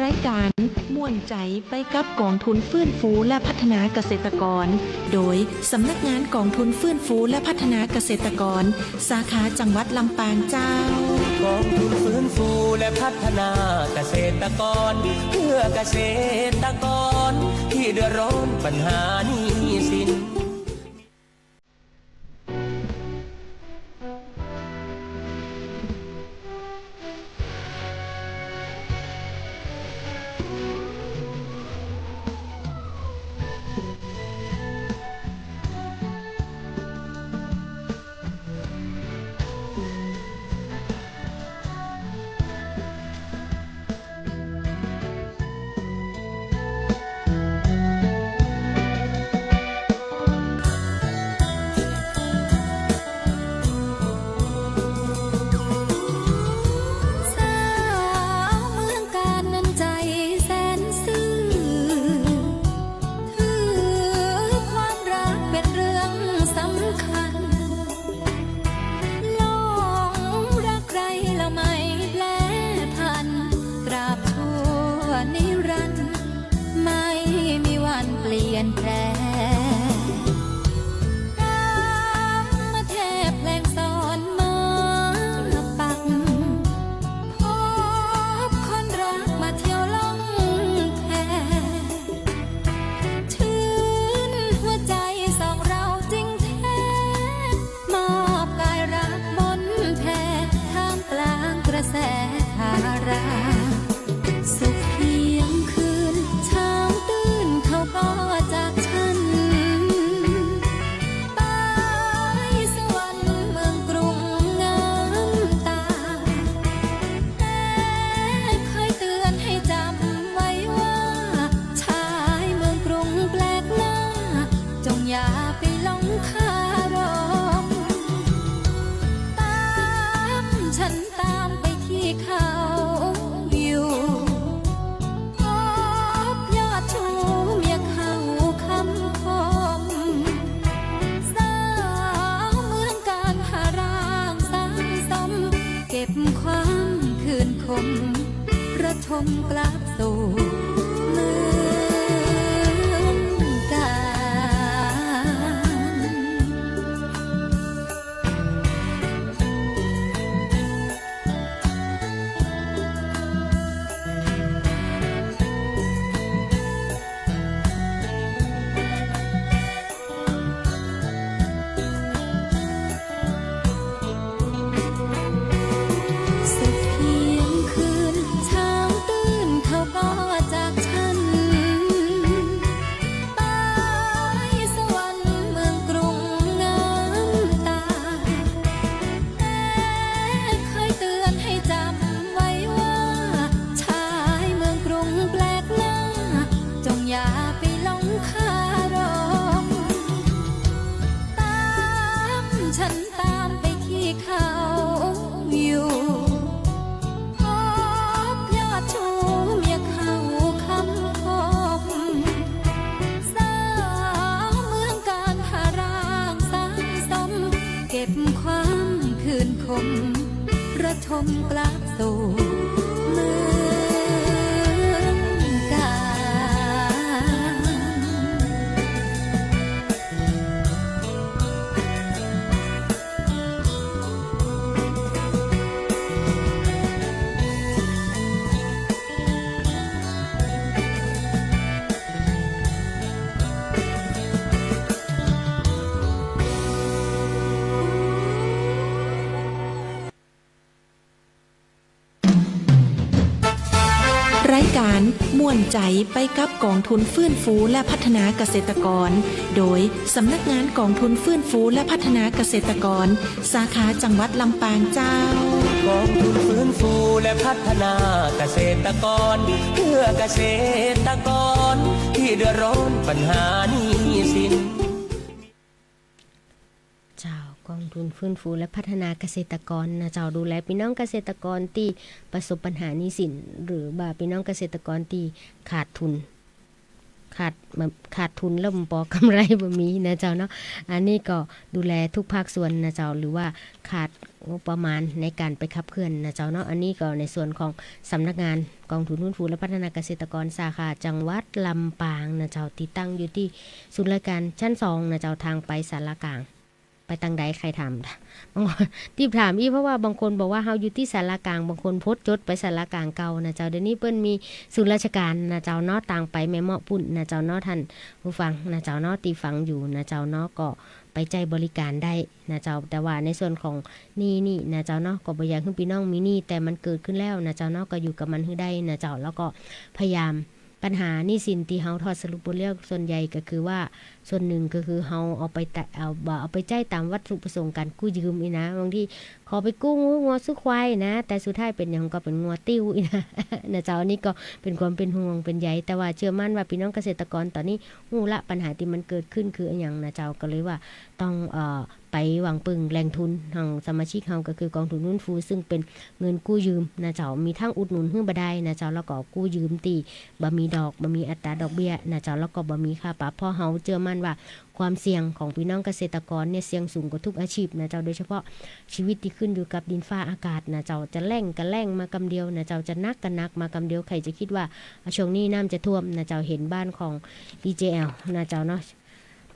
รายก๋านม่วนใจ๋ไปกับก๋องทุนฟื้นฟูและพัฒนาเกษตรกร โดยสำนักงานก๋องทุนฟื้นฟูและพัฒนาเกษตรกร สาขาจังหวัดลำปางเจ้า ก๋องทุนฟื้นฟูและพัฒนาเกษตรกร เพื่อเกษตรกรตี้เดือดร้อนปัญหาหนี้สิน สาวเมืองกาญนั้นใจ๋แสนซื่อ ถือความรักเป๋นเรื่องสำคัญ หลงรักใคร่แล้วไม่แปรผัน ตราบชั่วนิรันดร์ ไม่มีวันเปลี่ยนแปลง กำมาแทบแพลงซ้อนมาปัก พบคนรักมาเที่ยวล่องแพ ชื่นหัวใจ๋สองเราจริงแท้ มอบก๋ายรักบนแพ ท่ามกลางกระแสธารา สุขเที่ยงคืน เช้าตื่นเขาก็จากฉัน ไปสวรรค์เมืองกรุงงามตา แม่เคยเตือนให้จำไว้ว่า ชายเมืองกรุงแปลกหน้า จงอย่าไปหลงคารม ตามฉันตามไปที่เขาอยู่ พบยอดชูเมียเขาคำคม สาวเมืองกาญหาร่างสร้างสม เก็บความขื่นขม ระทมกลับสู่เมืองกาญ สักเพียงคืน เช้าตื่นเขาก็จากฉัน ไปสวรรค์เมืองกรุงงามตา แม่เคยเตือนให้จำไว้ว่า ชายเมืองกรุงแปลกหน้า จงอย่าไปหลงคารม ตามฉันตามไปที่เขาอยู่ พบยอดชูเมียเขาคำคม สาวเมืองกาญหาร่างสร้างสม เก็บความขื่นขม ระทมกลับสู่เมืองกาญ รายก๋านม่วนใจ๋ไปกับก๋องทุนฟื้นฟูและพัฒนาเกษตรกร โดยสำนักงานก๋องทุนฟื้นฟูและพัฒนาเกษตรกร สาขาจังหวัดลำปางเจ้า ก๋องทุนฟื้นฟูและพัฒนาเกษตรกร เพื่อเกษตรกรตี้เดือดร้อนปัญหาหนี้สิน เจ้า ก๋องทุนฟื้นฟูและพัฒนาเกษตรกรนะเจ้า ดูแลปี้น้องเกษตรกรตี้ประสบปัญหาหนี้สิน หรือบ่าปี้น้องเกษตรกรตี้ขาดทุน ข ขาด ขาดทุนแล้วบ่ปอกำไรบ่มีนะเจ้าเนาะ อันนี้ก็ดูแลทุกภาคส่วนนะเจ้า หรือว่าขาดงบประมาณในการไปขับเคลื่อนนะเจ้าเนาะ อันนี้ก็ในส่วนของสำนักงานกองทุนฟื้นฟูและพัฒนาเกษตรกรสาขาจังหวัดลำปางนะเจ้า ตี้ตั้งอยู่ตี้ศูนย์ราชการชั้นสองนะเจ้า ทางไปศาลากลาง ไปตางใดใค่ถาม บางคนตี้ถามอี้ เพราะว่าบางคนบอกว่าเฮาอยู่ตี้ศาลากลาง บางคนพดจดไปศาลากลางเก่านะเจ้า เดี๋ยวนี้เปิ้นมีศูนย์ราชการนะเจ้าเนาะ ตางไปแม่เมาะปุ้นนะเจ้าเนาะ ท่านผู้ฟังนะเจ้าเนาะ ตี้ฟังอยู่นะเจ้าเนาะ ก็ไปใจ๊บริการได้นะเจ้า แต่ว่าในส่วนของหนี้นี่นะเจ้าเนาะ ก็บ่อยากหื้อปี้น้องมีหนี้ แต่มันเกิดขึ้นแล้วนะเจ้าเนาะ ก็อยู่กับมันหื้อได้นะเจ้า แล้วก็พยายาม ปัญหาหนี้สินตี้เฮาถอดสรุปบทเรียนส่วนใหญ่ก็คือว่า ส่วนหนึ่งก็คือเฮาเอาไปตะ เอา บ่เอาไปใจ๊ต๋ามวัตถุประสงค์การกู้ยืมอี้นะ บางทีขอไปกู้งัว งัวซื้อควายนะ แต่สุดท้ายเป๋นหยังก็เป๋นงัวติ้วอี้นะ นะเจ้า อันนี้ก็เป๋นความเป๋นห่วงเป๋นใย แต่ว่าเชื่อมั่นว่าปี้น้องเกษตรกรต๋อนนี้ฮู้ละปัญหาตี้มันเกิดขึ้นคืออะหยังนะเจ้า ก็เลยว่าต้อง เอ่อ ไปหวังเปิ่งแหล่งทุนของสมาชิกเฮา ก็คือกองทุนฟื้นฟู ซึ่งเป๋นเงินกู้ยืมนะเจ้า มีทั้งอุดหนุนหื้อบ่ได้นะเจ้า แล้วก็กู้ยืมตี้บ่มีดอก บ่มีอัตราดอกเบี้ยนะเจ้า แล้วก็บ่มีค่าปรับ เพราะเฮาเชื่อมั่นว่าความเสี่ยงของปี้น้องเกษตรกรเนี่ยเสี่ยงสูงกว่าทุกอาชีพนะเจ้า โดยเฉพาะชีวิตตี้ขึ้นอยู่กับดินฟ้าอากาศนะเจ้า จะแล้งก็แล้งมากำเดียวนะเจ้า จะหนักก็หนักมากำเดียว ใผจะกึ๊ดว่า อ่ะ ช่วงนี้น้ำจะท่วมนะเจ้า หันบ้านของ ดีเจแอล นะเจ้าเนาะ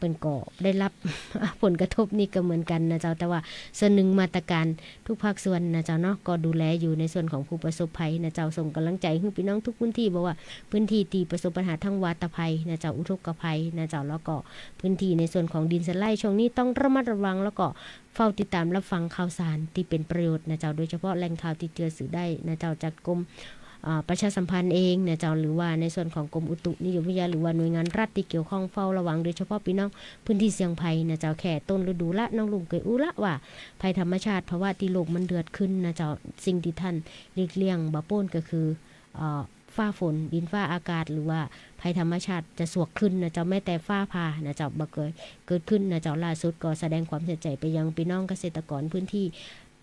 เปิ้นก็ได้รับ ผลกระทบนี่ก็เหมือนกั๋นนะเจ้า แต่ว่าส่วนหนึ่งมาตรการทุกภาคส่วนนะเจ้าเนาะ ก็ดูแลอยู่ในส่วนของผู้ประสบภัยนะเจ้า ส่งกำลังใจ๋หื้อปี้น้องทุกพื้นที่ บ่ว่าพื้นที่ตี้ประสบปัญหาทั้งวาตภัยนะเจ้า อุทกภัยนะเจ้า แล้วก็พื้นที่ในส่วนของดินสไลด์ ช่วงนี้ต้องระมัดระวัง แล้วก็เฝ้าติดตามรับฟังข่าวสารตี้เป๋นประโยชน์นะเจ้า โดยเฉพาะแหล่งข่าวตี้เจือถือได้นะเจ้า จากกรม อ่า ประชาสัมพันธ์เองนะเจ้า หรือว่าในส่วนของกรมอุตุนิยมวิทยา หรือว่าหน่วยงานรัฐตี้เกี่ยวข้องเฝ้าระวัง โดยเฉพาะปี้น้องพื้นที่เสี่ยงภัยนะเจ้า แค่ต้นฤดูละ น้องลุงเกยอู้ละว่าภัยธรรมชาติ ภาวะตี้โลกมันเดือดขึ้นนะเจ้า สิ่งตี้ท่านหลีกเลี่ยงบ่ป๊นก็คือ เอ่อ ฟ้าฝน ดินฟ้าอากาศ หรือว่าภัยธรรมชาติจะสวกขึ้นนะเจ้า แม้แต่ฟ้าผ่านะเจ้า บ่เกยเกิดขึ้นนะเจ้า ล่าสุดก็แสดงความเสียใจ๋ไปยังปี้น้องเกษตรกรพื้นที่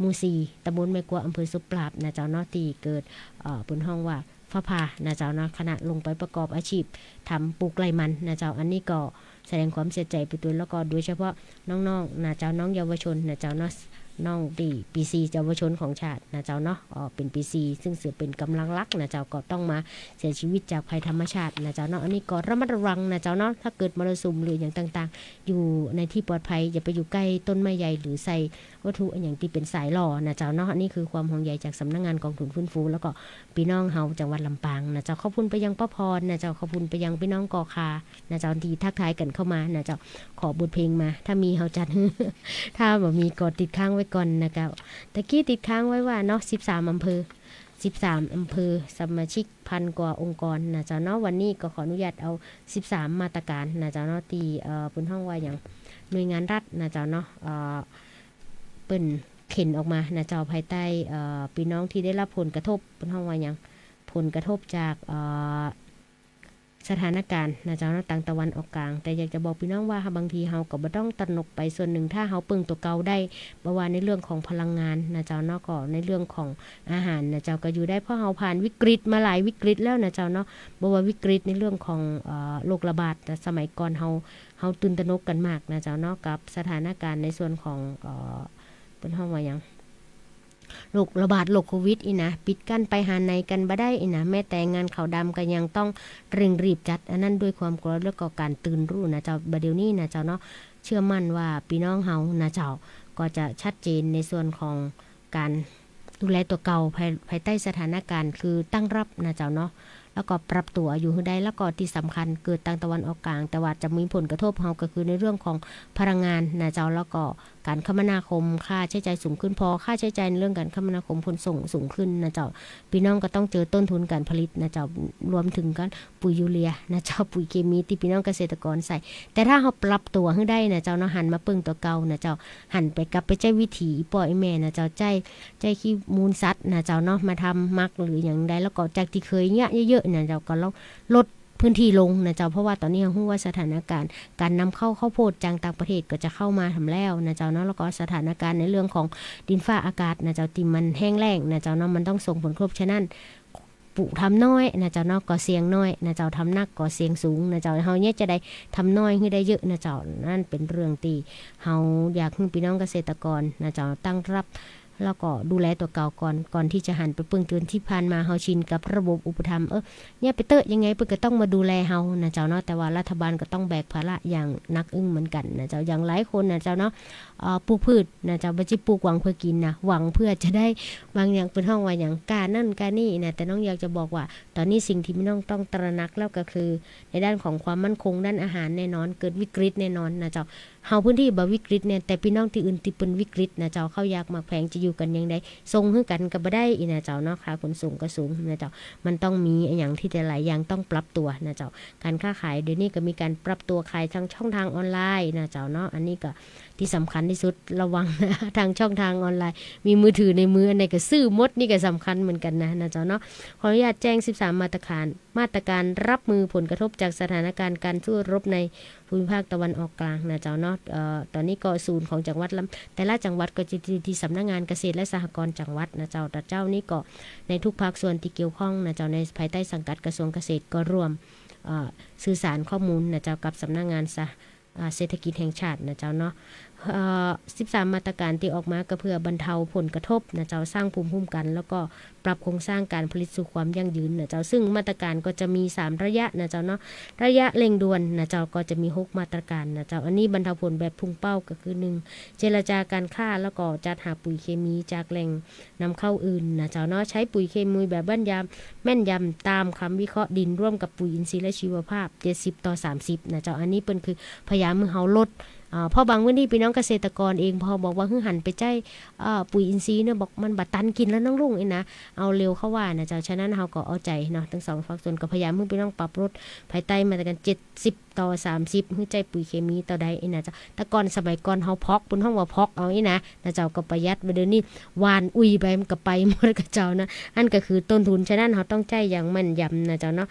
หมู่สี่ ตำบลแม่กัว อำเภอศพปราบนะเจ้าเนาะ ตี้เกิด เอ่อ เปิ้นฮ้องว่าฟ้าผ่านะเจ้าเนาะ ขณะลงไปประกอบอาชีพทำปลูกไร่มันนะเจ้า อันนี้ก็แสดงความเสียใจ๋ไปตวย แล้วก็โดยเฉพาะน้องๆ นะเจ้า น้องเยาวชนนะเจ้าเนาะ น้องตี้ปีสี่เยาวชนของชาตินะเจ้าเนาะ เอ่อ เป๋นปีสี่ ซึ่งเสียเป๋นกำลังหลักนะเจ้า ก็ต้องมาเสียชีวิตจากภัยธรรมชาตินะเจ้าเนาะ อันนี้ก็ระมัดระวังนะเจ้าเนาะ ถ้าเกิดมรสุมหรืออะหยังต่างๆ อยู่ในที่ปลอดภัย อย่าไปอยู่ใก้ต้นไม้ใหญ่ หรือใส่ วัตถุอะหยังตี้เป๋นสายหล่อนะเจ้าเนาะ อันนี้คือความห่วงใยจากสำนักงานกองทุนฟื้นฟู แล้วก็ปี้น้องเฮาจังหวัดลำปางนะเจ้า ขอบคุณไปยังป้าพรนะเจ้า ขอบคุณไปยังปี้น้องกอคานะเจ้า ตี้ทักทายกั๋นเข้ามานะเจ้า ขอบทเพลงมา ถ้ามีเฮาจัด ถ้าบ่มีก็ติดค้างไว้ก่อนนะเจ้า ตะกี้ติดค้างไว้ว่าเนาะ สิบสามอำเภอ สิบสามอำเภอ สมาชิกพันกว่าองค์กรนะเจ้าเนาะ วันนี้ก็ขออนุญาตเอาสิบสามมาตรการนะเจ้าเนาะ ตี้ เอ่อ เปิ้นฮ้องว่าหยัง หน่วยงานรัฐนะเจ้าเนาะ เอ่อ เปิ้นเข็นออกมานะเจ้า ภายใต้ เอ่อ ปี้น้องตี้ได้รับผลกระทบ เปิ้นฮ้องว่าหยัง ผลกระทบจาก เอ่อ สถานการณ์นะเจ้าเนาะ ตางตะวันออกกลาง แต่อยากจะบอกปี้น้องว่าบางทีเฮาก็บ่ต้องตระหนกไป ส่วนหนึ่งถ้าเฮาเปิ่งตั๋วเก่าได้ บ่ว่าในเรื่องของพลังงานนะเจ้าเนาะ ก็ในเรื่องของอาหารนะเจ้า ก็อยู่ได้ เพราะเฮาผ่านวิกฤตมาหลายวิกฤตแล้วนะเจ้าเนาะ บ่ว่าวิกฤตในเรื่องของ เอ่อ โรคระบาด แต่สมัยก่อนเฮา เฮาตื่นตระหนกกั๋นมากนะเจ้าเนาะ กับสถานการณ์ในส่วนของ เอ่อ เปิ้นฮ้องว่าหยัง โรคระบาด โรคโควิดอี้นะ ปิดกั้นไปหาไหนกั๋นบ่ได้อี้นะ แม้แต่งานขาวดำก็ยังต้องเร่งรีบจัด อันนั้นด้วยความกลัว แล้วก็การตื่นรู้นะเจ้า บ่าเดี่ยวนี้นะเจ้าเนาะ เชื่อมั่นว่าปี้น้องเฮานะเจ้า ก็จะชัดเจนในส่วนของการดูแลตั๋วเก่า ภาย ภายใต้สถานการณ์คือตั้งรับนะเจ้าเนาะ แล้วก็ปรับตั๋วอยู่หื้อได้ แล้วก็ตี้สำคัญเกิดตางตะวันออกกลาง แต่ว่าจะมีผลกระทบเฮาก็คือในเรื่องของพลังงานนะเจ้า แล้วก็การคมนาคม ค่าใจ๊จ่ายสูงขึ้น พอค่าใจ๊จ่ายในเรื่องการคมนาคมขนส่งสูงขึ้นนะเจ้า ปี้น้องก็ต้องเจอต้นทุนการผลิตนะเจ้า รวมเถิงกั๋นปุ๋ยยูเรียนะเจ้า ปุ๋ยเคมีตี้ปี้น้องเกษตรกรใส่ แต่ถ้าเฮาปรับตั๋วหื้อได้นะเจ้าเนาะ หันมาเปิ่งตั๋วเก่านะเจ้า หันไปกลับไปใจ๊วิถีป้อแม่นะเจ้า ใจ๊ ใจ๊ขี้มูลสัตว์นะเจ้าเนาะ มาทำหมักหรืออะหยังได้ แล้วก็จากตี้เคยเยียะเยอะๆ นะเจ้า ก็ลองลดพื้นที่ลงนะเจ้า เพราะว่าต๋อนนี้เฮาฮู้ว่าสถานการณ์การนำเข้าข้าวโพดจากต่างประเทศก็จะเข้ามาแหมแล้วนะเจ้าเนาะ แล้วก็สถานการณ์ในเรื่องของดินฟ้าอากาศนะเจ้า ตี้มันแห้งแล้งนะเจ้าเนาะ มันต้องส่งผลกระทบ ฉะนั้น ทำน้อยนะเจ้าเนาะ ก็เสี่ยงน้อยนะเจ้า ทำหนักก็เสี่ยงสูงนะเจ้า เฮาเนี่ยจะได้ทำน้อยหื้อได้เยอะนะเจ้า นั่นเป๋นเรื่องตี้เฮาอยากหื้อปี้น้องเกษตรกรนะเจ้า ตั้งรับ แล้วก็ดูแลตั๋วเก่าก่อน ก่อนตี้จะหันไปเปิ้งเติม ตี้ผ่านมาเฮาชินกับระบบอุปถัมภ์ เออ เนี่ยไปเต๊อะ ยังไงเปิ้นก็ต้องมาดูแลเฮานะเจ้าเนาะ แต่ว่ารัฐบาลก็ต้องแบกภาระอย่างหนักอึ้งเหมือนกั๋นนะเจ้า อย่างหลายคนนะเจ้าเนาะ เอ่อ ปลูกพืชนะเจ้า บ่ใจ้ปลูกหวังเพื่อกิ๋นนะ หวังเพื่อจะได้บางอย่าง เปิ้นฮ้องว่าหยัง ก้านั่นก้านี่นะ แต่น้องอยากจะบอกว่า ต๋อนนี้สิ่งตี้ปี้น้องต้องตระหนักแล้วก็คือ ในด้านของความมั่นคงด้านอาหารแน่นอน เกิดวิกฤตแน่นอนนะเจ้า เฮาพื้นตี้บ่วิกฤตเนี่ย แต่ปี้น้องตี้อื่นตี้เปิ้นวิกฤตนะเจ้า ข้าวยากหมากแพงจะอยู่กั๋นยังไง ส่งหื้อกั๋นก็บ่ได้อี้นะเจ้าเนาะ ค่าขนส่งก็สูงนะเจ้า มันต้องมีอะหยังตี้หลายๆ อย่างต้องปรับตั๋วนะเจ้า ก๋านค้าขายเดี๋ยวนี้ก็มีก๋านปรับตั๋วขายทางช่องทางออนไลน์นะเจ้าเนาะ อันนี้ก็ตี้สำคัญตี้สุด ระวังนะ ทางช่องทางออนไลน์ มีมือถือในมืออันไหนก็ซื้อหมด นี่ก็สำคัญเหมือนกั๋นนะ นะเจ้าเนาะ ขออนุญาตแจ้งสิบสามมาตรการ มาตรการรับมือผลกระทบจากสถานการณ์การสู้รบในภูมิภาคตะวันออกกลางนะเจ้าเนาะ เอ่อ ต๋อนนี้ก็ศูนย์ของจังหวัดละ แต่ละจังหวัดก็จะอยู่ตี้สำนักงานเกษตรและสหกรณ์จังหวัดนะเจ้า แต่เจ้านี้ก็ในทุกภาคส่วนตี้เกี่ยวข้องนะเจ้า ในภายใต้สังกัดกระทรวงเกษตรก็ร่วม เอ่อ สื่อสารข้อมูลนะเจ้า กับสำนักงานสะ อ่า เศรษฐกิจแห่งชาตินะเจ้าเนาะ เอ่อ สิบสามมาตรการตี้ออกมาก็เพื่อบรรเทาผลกระทบนะเจ้า สร้างภูมิคุ้มกั๋น แล้วก็ปรับโครงสร้างการผลิตสู่ความยั่งยืนนะเจ้า ซึ่งมาตรการก็จะมีสามระยะนะเจ้าเนาะ ระยะเร่งด่วนนะเจ้า ก็จะมีหกมาตรการนะเจ้า อันนี้บรรเทาผลแบบพุ่งเป้าก็คือ หนึ่ง เจรจาการค้า แล้วก็จัดหาปุ๋ยเคมีจากแหล่งนำเข้าอื่นนะเจ้าเนาะ ใช้ปุ๋ยเคมีแบบแม่นยำ แม่นยำต๋ามคำวิเคราะห์ดิน ร่วมกับปุ๋ยอินทรีย์และชีวภาพ เจ็ดสิบต่อสามสิบนะเจ้า อันนี้เปิ้นคือพยายามหื้อเฮาลด อ่า เพราะบางพื้นตี้ปี้น้องเกษตรกรเอง พอบอกว่าหื้อหันไปใจ๊ เอ่อ ปุ๋ยอินทรีย์เนี่ย บอกมันบ่ตันกิ๋นแล้วน้องลุงอี้นะ เอาเร็วเข้าว่านะเจ้า ฉะนั้นเฮาก็เอาใจ๋เนาะ ตึงสองภาคส่วนก็พยายามหื้อปี้น้องปรับลดภายใต้มาตรการ เจ็ดสิบต่อสามสิบ หื้อใจ๊ปุ๋ยเคมีเต้าใดอี้นะเจ้า แต่ก่อนสมัยก่อนเฮาพอก เปิ้นฮ้องว่าพอกเอาอี้นะ นะเจ้า ก็ประหยัด บ่าเดี๋ยวนี้หว่านอุยไปมันก็ไปหมดกะเจ้านะ อันก็คือต้นทุน ฉะนั้นเฮาต้องใจ๊อย่างแม่นยำนะเจ้าเนาะ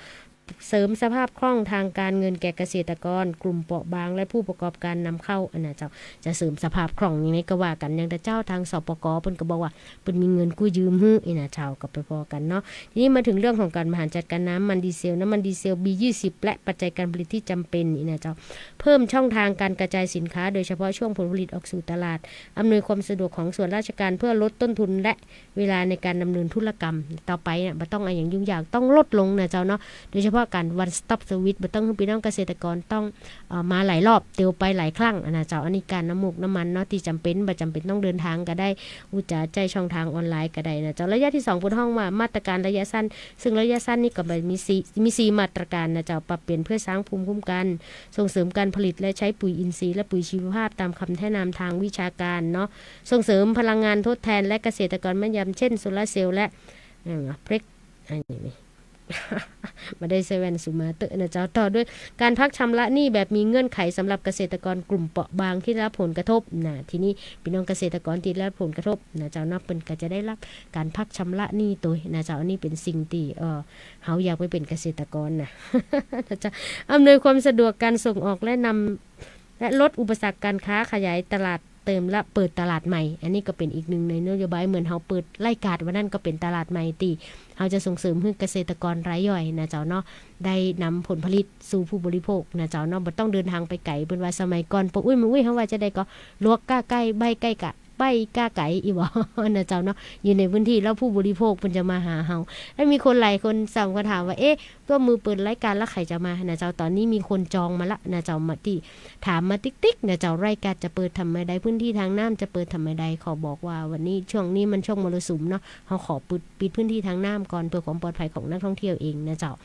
เสริมสภาพคล่องทางการเงินแก่เกษตรกร กลุ่มเปราะบาง และผู้ประกอบการนำเข้า อะนะเจ้า จะเสริมสภาพคล่องยังไงก็ว่ากั๋น อย่างแต่เจ้าทาง สปก เปิ้นก็บอกว่าเปิ้นมีเงินกู้ยืมหื้ออี้นะเจ้า ก็ไปผ่อกั๋นเนาะ ทีนี้มาถึงเรื่องของการบริหารจัดการน้ำมันดีเซล น้ำมันดีเซล บี ยี่สิบ และปัจจัยการผลิตที่จำเป็นอี้นะเจ้า เพิ่มช่องทางการกระจายสินค้า โดยเฉพาะช่วงผลผลิตออกสู่ตลาด อำนวยความสะดวกของส่วนราชการเพื่อลดต้นทุนและ เวลาในการดำเนินธุรกรรม ต่อไปเนี่ย บ่ต้องอะหยังยุ่งยาก ต้องลดลงนะเจ้าเนาะ โดยเฉพาะการ one stop service บ่ต้องหื้อปี้น้องเกษตรกรต้อง เอ่อ มาหลายรอบ เตียวไปหลายครั้ง อะนะเจ้า อันนี้ก้าน้ำมูกน้ำมันเนาะ ตี้จำเป็น บ่จำเป็นต้องเดินทางก็ได้ อู้จ๋าใจ๊ช่องทางออนไลน์ก็ได้นะเจ้า ระยะที่สองเปิ้นฮ้องว่ามาตรการระยะสั้น ซึ่งระยะสั้นนี่ก็มีสี่ มีสี่มาตรการนะเจ้า ปรับเปลี่ยนเพื่อสร้างภูมิคุ้มกัน ส่งเสริมการผลิตและใช้ปุ๋ยอินทรีย์และปุ๋ยชีวภาพตามคำแนะนำทางวิชาการเนาะ ส่งเสริมพลังงานทดแทนและเกษตรกรแม่นยำ เช่น โซลาร์เซลล์และ เอ่อ เปล็ก อันนี้นี่ บ่ได้ใส่แว่นสูมาเต๊อะนะเจ้า ต่อด้วยการพักชำระหนี้แบบมีเงื่อนไขสำหรับเกษตรกรกลุ่มเปราะบางที่ได้รับผลกระทบนะ ทีนี้ปี้น้องเกษตรกรตี้ได้รับผลกระทบนะเจ้าเนาะ เปิ้นก็จะได้รับการพักชำระหนี้ตวยนะเจ้า อันนี้เป๋นสิ่งตี้ เอ่อ เฮาอยากไปเป๋นเกษตรกรนะ นะเจ้า อำนวยความสะดวกการส่งออกและนำ และลดอุปสรรคการค้า ขยายตลาดเติมและเปิดตลาดใหม่ อันนี้ก็เป๋นอีกหนึ่งในนโยบาย เหมือนเฮาเปิดไร่ก๋าด วันนั้นก็เป๋นตลาดใหม่ตี้เฮาจะส่งเสริมหื้อเกษตรกรรายย่อยนะเจ้าเนาะ ได้นำผลผลิตสู่ผู้บริโภคนะเจ้าเนาะ บ่ต้องเดินทางไปไก๋ เปิ้นว่าสมัยก่อน ป้ออุ๊ย แม่อุ๊ย เฮาว่าจะใดก็ ลวกก้าใก้ ใบ้ใก้กะ ใบ้ก้าไก๋ อี้บ่ นะเจ้าเนาะ อยู่ในพื้นตี้ แล้วผู้บริโภคเปิ้นจะมาหาเฮา แล้วมีคนหลายคนส่งมาถามว่า เอ๊ะ ตัวมือเปิดไร่ก๋าดแล้วใผจะมานะเจ้า ต๋อนนี้มีคนจองมาละนะเจ้า มาตี้ ถามมาติ๊กๆ นะเจ้า ไร่ก๋าดจะเปิดถ่ำเมื่อใด พื้นตี้ตางน้ำจะเปิดถ่ำเมื่อใด ขอบอกว่าวันนี้ ช่วงนี้มันช่วงมรสุมเนาะ เฮาขอปิด ปิดพื้นตี้ตางน้ำก่อน เพื่อความปลอดภัยของนักท่องเที่ยวเองนะเจ้า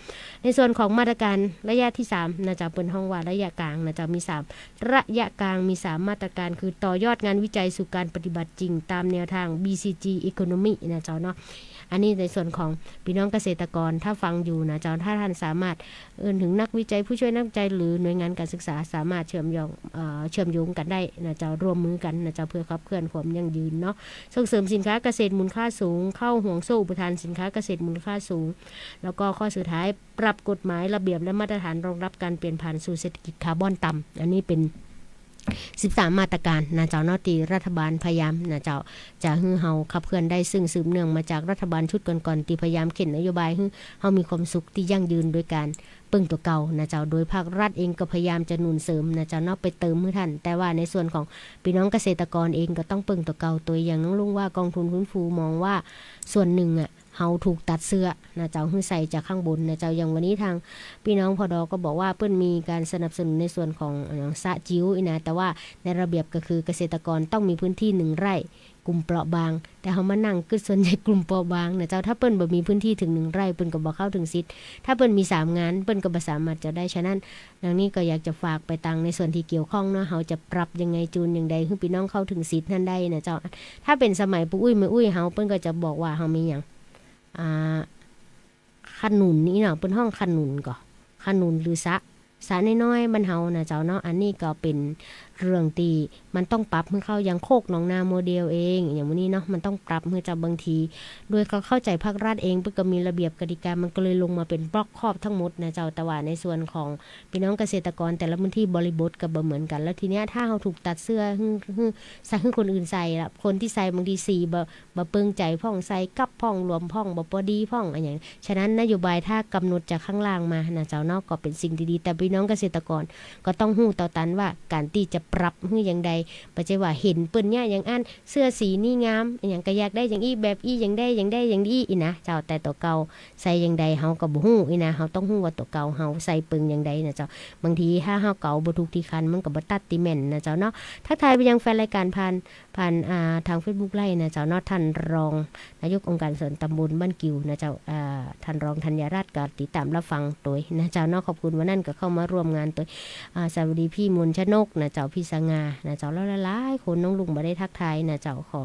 ในส่วนของมาตรการระยะที่สามนะเจ้า เปิ้นฮ้องว่าระยะกลางนะเจ้า มีสาม ระยะกลางมีสามมาตรการ คือต่อยอดงานวิจัยสู่การปฏิบัติจริงตามแนวทาง บีซีจี Economy นะเจ้าเนาะ อันนี้ในส่วนของปี้น้องเกษตรกร ถ้าฟังอยู่นะเจ้า ถ้าต้านสามารถเอิ้นเถิงนักวิจัย ผู้ช่วยนักวิจัย หรือหน่วยงานการศึกษา สามารถเชื่อมโยง เอ่อ เชื่อมโยงกั๋นได้นะเจ้า ร่วมมือกั๋นนะเจ้า เพื่อขับเคลื่อนความยั่งยืนเนาะ ส่งเสริมสินค้าเกษตรมูลค่าสูง เข้าห่วงโซ่อุปทานสินค้าเกษตรมูลค่าสูง แล้วก็ข้อสุดท้าย ปรับกฎหมายระเบียบและมาตรฐานรองรับการเปลี่ยนผ่านสู่เศรษฐกิจคาร์บอนต่ำ อันนี้เป๋น สิบสามมาตรการนะเจ้าเนาะ ตี้รัฐบาลพยายามนะเจ้า จะหื้อเฮาขับเคลื่อนได้ ซึ่งสืบเนื่องมาจากรัฐบาลชุดก่อนๆ ตี้พยายามเข็นนโยบายหื้อเฮามีความสุขตี้ยั่งยืนโดยก๋านเปิ้งตั๋วเก่านะเจ้า โดยภาครัฐเองก็พยายามจะหนุนเสริมนะเจ้าเนาะ ไปเติมหื้อทัน แต่ว่าในส่วนของปี้น้องเกษตรกรเองก็ต้องเปิ้งตั๋วเก่า ตั๋วอย่างน้องลุงว่ากองทุนฟื้นฟูมองว่าส่วนนึ่งอะ เฮาถูกตัดเสื้อนะเจ้า หื้อใส่จากข้างบนนะเจ้า อย่างวันนี้ตางปี้น้อง ผด ก็บอกว่าเปิ้นมีก๋านสนับสนุนในส่วนของ เอ่อ สระจิ๋วอี้นะ แต่ว่าในระเบียบก็คือเกษตรกรต้องมีพื้นที่หนึ่งไร่ กลุ่มเปราะบาง แต่เฮามานั่งกึ๊ดส่วนใหญ่กลุ่มเปราะบางนะเจ้า ถ้าเปิ้นบ่มีพื้นที่เถิงหนึ่งไร่ เปิ้นก็บ่เข้าเถิงสิทธิ์ ถ้าเปิ้นมีสามงาน เปิ้นก็บ่สามารถจะได้ ฉะนั้น ดังนี้ก็อยากจะฝากไปตางในส่วนตี้เกี่ยวข้องเนาะ เฮาจะปรับยังไง จูนอย่างใด หื้อปี้น้องเข้าเถิงสิทธิ์หั้นได้นะเจ้า ถ้าเป๋นสมัยปู่อุ๊ยแม่อุ๊ยเฮา เปิ้นก็จะบอกว่าเฮามีหยัง อ่า ขนุนอี้เนาะ เปิ้นฮ้องขนุนก่อ ขนุนหรือสระ สระน้อยๆ บ้านเฮานะเจ้าเนาะ อันนี้ก็เป๋นเรื่องตี้มันต้องปรับหื้อเข้า อย่างโคกหนองนาโมเดลเอง อย่างวันนี้เนาะ มันต้องปรับหื้อเจ้า บางที โดยเขาเข้าใจ๋ภาครัฐเอง เปิ้นก็มีระเบียบกติกา มันก็เลยลงมาเป๋นบล็อกครอบทั้งหมดนะเจ้า แต่ว่าในส่วนของ ปี้น้องเกษตรกรแต่ละพื้นที่บริบทก็บ่เหมือนกั๋น แล้วทีเนี้ยถ้าเฮาถูกตัดเสื้อหื้อ หื้อ ใส่หื้อคนอื่นใส่ละ คนตี้ใส่บางทีสีบ่ บ่เปิงใจ๋พ่อง ใส่กับพ่อง หลวมพ่อง บ่ปอดีพ่อง อะหยัง ฉะนั้นนโยบายถ้ากำหนดจากข้างล่างมานะเจ้าเนาะ ก็เป๋นสิ่งตี้ดี แต่ปี้น้องเกษตรกรก็ต้องฮู้เต้าตันว่าก๋านตี้จะปรับหื้ออย่างใด บ่ใจ้ว่าเห็นเปิ้นเยียะอย่างอั้น เสื้อสีนี้งาม อะหยังก็อยากได้อย่างอี้ แบบอี้ อย่างใดอย่างใดอย่างอี้อี้นะเจ้า แต่ตั๋วเก่า ใส่อย่างใดเฮาก็บ่ฮู้อี้นะ เฮาต้องฮู้ว่าตั๋วเก่าเฮาใส่เปิงอย่างใดนะเจ้า บางทีถ้าเฮาเก๋าบ่ถูกตี้คัน มันก็บ่ตัดตี้แม่นนะเจ้าเนาะ ทักทายไปยังแฟนรายการผ่าน ผ่าน อ่า ตางเฟซบุ๊กไลฟ์นะเจ้าเนาะ ต้านรองนายกองค์การส่วนตำบลบ้านกิ่วนะเจ้า อ่า ต้านรองธัญรัตน์ก็ติดต๋ามรับฟังตวยนะเจ้าเนาะ ขอบคุณ วันนั้นก็เข้ามาร่วมงานตวย อ่า สวัสดีปี้มนต์ชนกนะเจ้า ปี้สง่านะเจ้า แล้วหลายๆ คน น้องลุงบ่ได้ทักทายนะเจ้า ขอ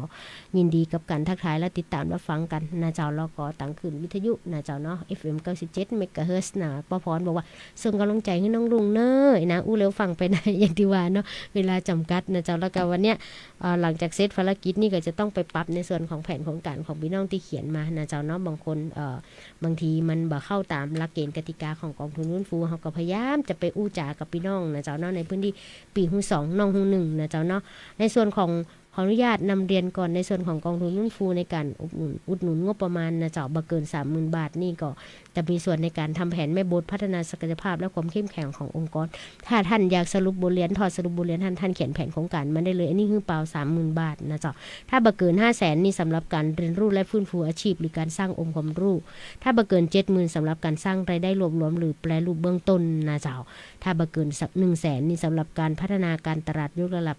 ยินดีกับก๋านทักทายและติดต๋ามรับฟังกั๋นนะเจ้า แล้วก็ตางคลื่นวิทยุนะเจ้าเนาะ เอฟเอ็ม เก้าสิบเจ็ด เมกะเฮิรตซ์นะ ป้อพรบอกว่า ส่งก๋ำลังใจ๋หื้อน้องลุงเน้อ นะ อู้แล้วฟั่งไปได้ อย่างตี้ว่าเนาะ เวลาจ๋ำกัดนะเจ้า แล้วก็วันเนี้ย เอ่อ หลังจากเสร็จภารกิจนี่ก็จะต้องไปปรับในส่วนของแผนโครงก๋านของปี้น้องตี้เขียนมานะเจ้าเนาะ บางคน เอ่อ บางทีมันบ่เข้าต๋ามหลักเกณฑ์กติกาของกองทุนฟื้นฟู เฮาก็พยายามจะไปอู้จ๋ากับปี้น้องนะเจ้าเนาะ ในพื้นที่ ปี้ฮู้สอง น้องฮู้นึ่งนะเจ้าเนาะ ในส่วนของ ขออนุญาตนำเรียนก่อน ในส่วนของกองทุนฟื้นฟูในก๋านอุดหนุน อุดหนุนงบประมาณนะเจ้า บ่เกินสามหมื่นบาท นี่ก็จะมีส่วนในก๋านทำแผนแม่บทพัฒนาศักยภาพและความเข้มแข็งขององค์กร ถ้าต้านอยากสรุปบทเรียน ถอดสรุปบทเรียน ต้าน ต้านเขียนแผนโครงก๋านมาได้เลย อันนี้หื้อเปล่าสามหมื่นบาทนะเจ้า ถ้าบ่เกินห้าแสนนี่สำหรับก๋านเรียนรู้และฟื้นฟูอาชีพ หรือก๋านสร้างองค์ความรู้ ถ้าบ่เกินเจ็ดหมื่นสำหรับก๋านสร้างรายได้รวบรวมหรือแปรรูปเบื้องต้นนะเจ้า ถ้าบ่เกินสักหนึ่งแสนนี่สำหรับก๋านพัฒนาก๋านตลาดยกระดับ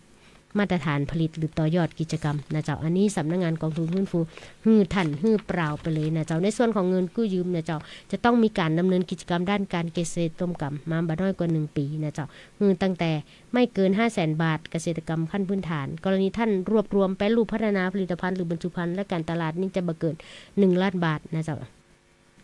มาตรฐานผลิตหรือต่อยอดกิจกรรมนะเจ้า อันนี้สำนักงานกองทุนฟื้นฟู หื้อต้าน หื้อเปล่าไปเลยนะเจ้า ในส่วนของเงินกู้ยืมนะเจ้า จะต้องมีก๋านดำเนินกิจกรรมด้านก๋านเกษตรร่วมกั๋นมาบ่น้อยกว่าหนึ่งปี๋นะเจ้า หื้อตั้งแต่ไม่เกินห้าแสนบาท เกษตรกรรมขั้นพื้นฐาน กรณีต้านรวบรวมแปรรูปพัฒนาผลิตภัณฑ์หรือบรรจุภัณฑ์และก๋านตลาดนี่จะบ่เกินหนึ่งล้านบาทนะเจ้า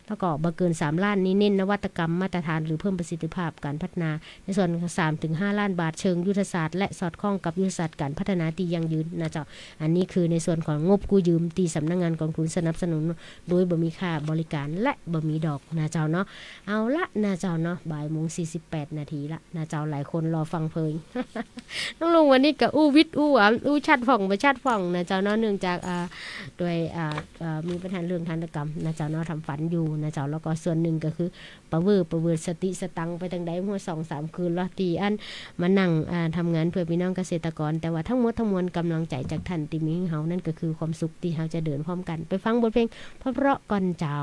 แล้วก็บ่เกินสามล้านนี่เน้นนวัตกรรมมาตรฐานหรือเพิ่มประสิทธิภาพก๋านพัฒนา ในส่วนสามถึงห้าล้านบาทเชิงยุทธศาสตร์ และสอดคล้องกับยุทธศาสตร์ก๋านพัฒนาตี้ยั่งยืนนะเจ้า อันนี้คือในส่วนของงบกู้ยืมตี้สำนักงานกองทุนสนับสนุน โดยบ่มีค่าบริการและบ่มีดอกนะเจ้าเนาะ เอาละนะเจ้าเนาะ บ่ายโมงสี่สิบแปดนาทีละนะเจ้า หลายคนรอฟังเพลิน น้องลุงวันนี้ก็อู้วิดอู้หวาม อู้ชัดพ่องบ่ชัดพ่องนะเจ้าเนาะ เนื่องจาก อ่า ด้วย อ่า เอ่อ มีปัญหาเรื่องทันตกรรมนะเจ้าเนาะ ทำฟันอยู่นะเจ้า แล้วก็ส่วนนึ่งก็คือปะเวอร์ปะเวิดสติสตังค์ไปตางใด หัวสองสามคืนแล้ว ตี้อั้นมานั่ง อ่า ทำงานเพื่อปี้น้องเกษตรกร แต่ว่าตังหมดตังมวลก๋ำลังใจ๋จากต้านตี้มีหื้อเฮา นั่นก็คือความสุขตี้เฮาจะเดินพร้อมกั๋น ไปฟังบทเพลงเพราะๆ ก่อนเจ้า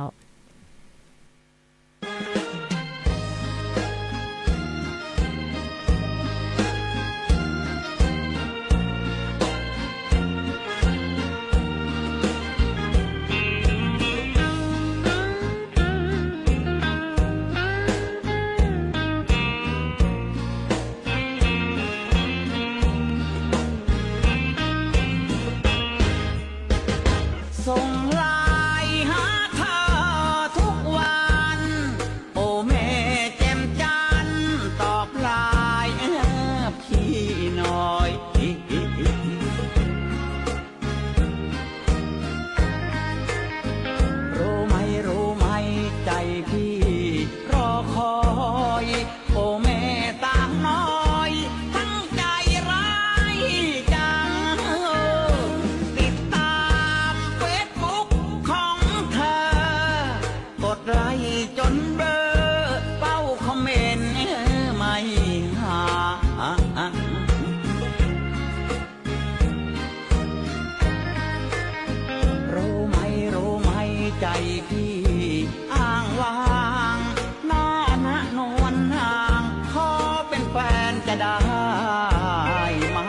ได้ไหม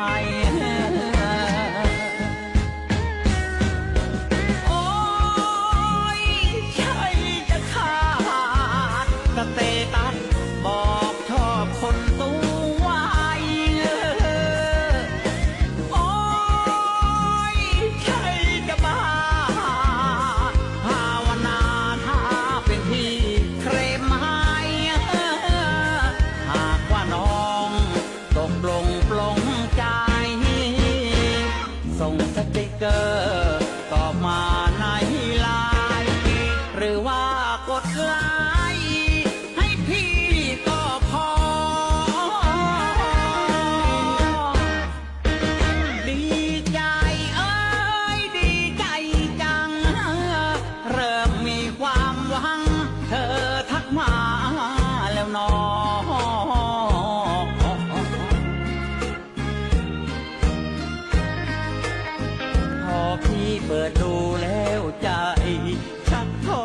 โอ๊ย ใครจะขาดสเตตัส บอกชอบคนสวย โอ๊ย ใครจะบ้า ภาวนาถ้าเป็นพี่เคลมให้ หากว่าน้องตกลงปลงใจ ส่งสติกเกอร์ตอบมาในไลน์ หรือว่ากดไลค์ให้พี่ก็พอ ดีใจเอ้ย ดีใจจัง เริ่มมีความหวัง เธอทักมาแล้วหนอ พอพี่เปิดดูแล้วใจชักท้อ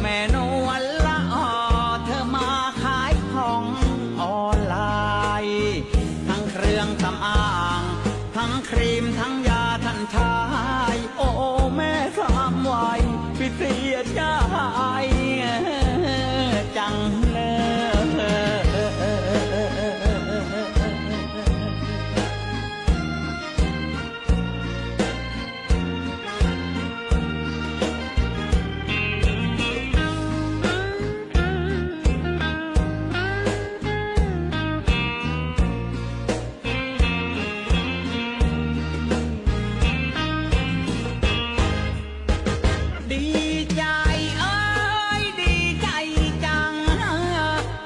แม่นวลละออ เธอมาขายของออนไลน์ ทั้งเครื่องสำอาง ทั้งครีม ทั้งยาทันชาย โอ้ แม่สามวัย พี่เสียใจจังเลย ดีใจเอ้ย ดีใจจัง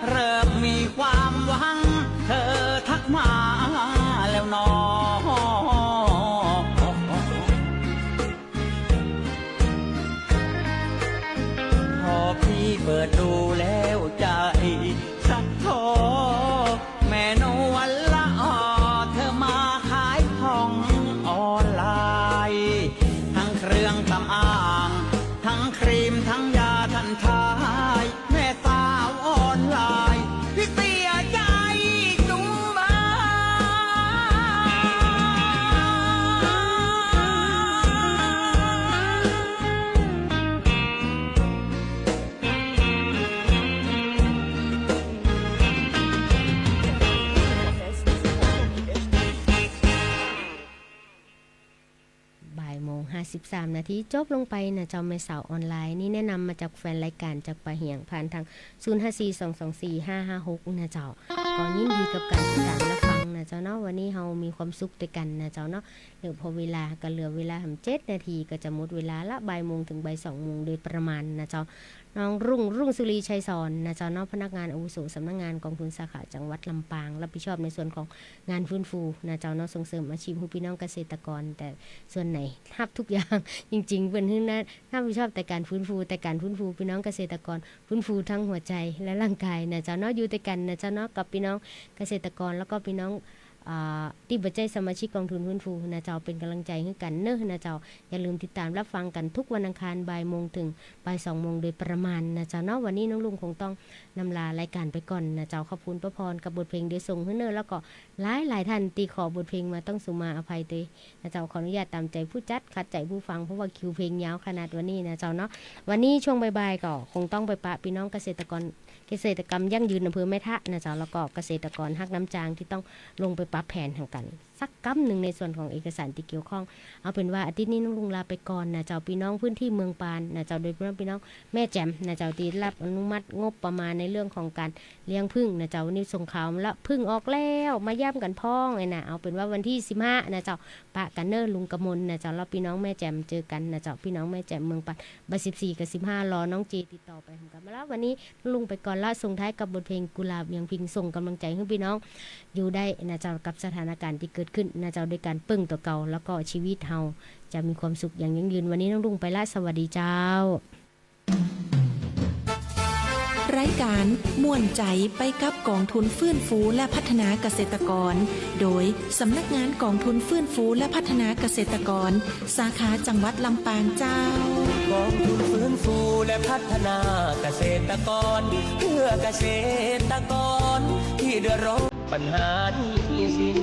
เริ่มมีความหวัง เธอทักมาแล้วหนอ พอพี่เปิดดูแล้วใจชักท้อ แม่นวลละออ เธอมาขายของออนไลน์ ทั้งเครื่องสำอาง ทั้งครีม ทั้งยาทันชาย แม่สาวออนไลน์ พี่เสียใจจุงเบย บ่ายโมงห้าสิบสามนาที จบลงไปนะเจ้า แม่สาวออนไลน์ นี่แนะนำมาจากแฟนรายก๋านจากปะเหยียง ผ่านตาง ศูนย์ห้าสี่สองสองสี่ห้าห้าหก นะเจ้า ก็ยินดีกับก๋านติดต๋ามรับฟังนะเจ้าเนาะ วันนี้เฮามีความสุขตวยกั๋นนะเจ้าเนาะ เดี๋ยวพอเวลาก็เหลือเวลาหำเจ็ดนาที ก็จะหมดเวลาละ บ่ายโมงเถิงบ่ายสองโมงโดยประมาณนะเจ้า น้องรุ่ง รุ่งสุรี ชัยสอน นะเจ้าเนาะ พนักงานอาวุโสสำนักงานก๋องทุนสาขาจังหวัดลำปาง รับผิดชอบในส่วนของงานฟื้นฟูนะเจ้าเนาะ ส่งเสริมอาชีพหื้อปี้น้องเกษตรกร แต่ส่วนไหนฮับทุกอย่าง จริงๆ เปิ้นหื้อหน้า รับผิดชอบแต่ก๋านฟื้นฟู แต่ก๋านฟื้นฟูปี้น้องเกษตรกร ฟื้นฟูทั้งหัวใจ๋และร่างก๋ายนะเจ้าเนาะ อยู่ตวยกั๋นนะเจ้าเนาะ กับปี้น้องเกษตรกร แล้วก็ปี้น้อง อ่า ตี้บ่ใจ้สมาชิกก๋องทุนฟื้นฟูนะเจ้า เป๋นก๋ำลังใจ๋หื้อกั๋นเนาะนะเจ้า อย่าลืมติดต๋ามรับฟังกั๋นทุกวันอังคารบ่ายโมงเถิงบ่ายสองโมงโดยประมาณนะเจ้าเนาะ วันนี้น้องรุ่งคงต้องนำลารายก๋านไปก่อนนะเจ้า ขอบคุณป้าพรกับบทเพลงเดี๋ยวส่งหื้อเนาะ แล้วก็หลายๆ ท่านตี้ขอบทเพลงมาต้องสุมาอภัยตวยนะเจ้า ขออนุญาตต๋ามใจ๋ผู้จัด ขัดใจ๋ผู้ฟัง เพราะว่าคิวเพลงยาวขนาดวันนี้นะเจ้าเนาะ วันนี้ช่วงบ่ายๆ ก็คงต้องไปปะปี้น้องเกษตรกร เกษตรกรรมยั่งยืนอำเภอแม่ทะนะเจ้า แล้วก็เกษตรกรฮักน้ำจางตี้ต้องลงไปปรับแผนแห่งกั๋นสักกำนึ่งในส่วนของเอกสารตี้เกี่ยวข้อง เอาเป๋นว่าอาทิตย์นี้น้องรุ่งลาไปก่อนนะเจ้า ปี้น้องพื้นตี้เมืองปานนะเจ้า โดยเฉพาะปี้น้องแม่แจ่มนะเจ้า ตี้ได้รับอนุมัติงบประมาณในเรื่องของก๋านเลี้ยงผึ้งนะเจ้า วันนี้ส่งข่าวมาละ ผึ้งออกแล้ว มาย้ำกั๋นพ่องไอ้น่ะ เอาเป๋นว่าวันตี้สิบห้านะเจ้า ปะกั๋นเนาะ ลุงกมลนะเจ้า แล้วปี้น้องแม่แจ่มเจอกั๋นนะเจ้า ปี้น้องแม่แจ่มเมืองปาน บ่ายสิบสี่กับสิบห้า รอน้องเจติดต่อไปหากั๋นมาละ วันนี้ลุงไปก่อนละ ส่งท้ายกับบทเพลงกุหลาบเวียงพิง ส่งกำลังใจ๋หื้อปี้น้องอยู่ได้นะเจ้า กับสถานก๋ารณ์ตี้เกิดขึ้นนะเจ้า โดยก๋านเปิ้งตั๋วเก่า แล้วก็ชีวิตเฮาจะมีความสุขอย่างยั่งยืน วันนี้น้องรุ่งไปละ สวัสดีเจ้า รายก๋านม่วนใจ๋ไปกับก๋องทุนฟื้นฟูและพัฒนาเกษตรกร โดยสำนักงานก๋องทุนฟื้นฟูและพัฒนาเกษตรกร สาขาจังหวัดลำปางเจ้า ก๋องทุนฟื้นฟูและพัฒนาเกษตรกร เพื่อเกษตรกรที่เดือดร้อน ปัญหาหนี้สิน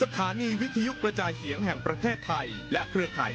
สถานีวิทยุกระจายเสียงแห่งประเทศไทย และเครือข่าย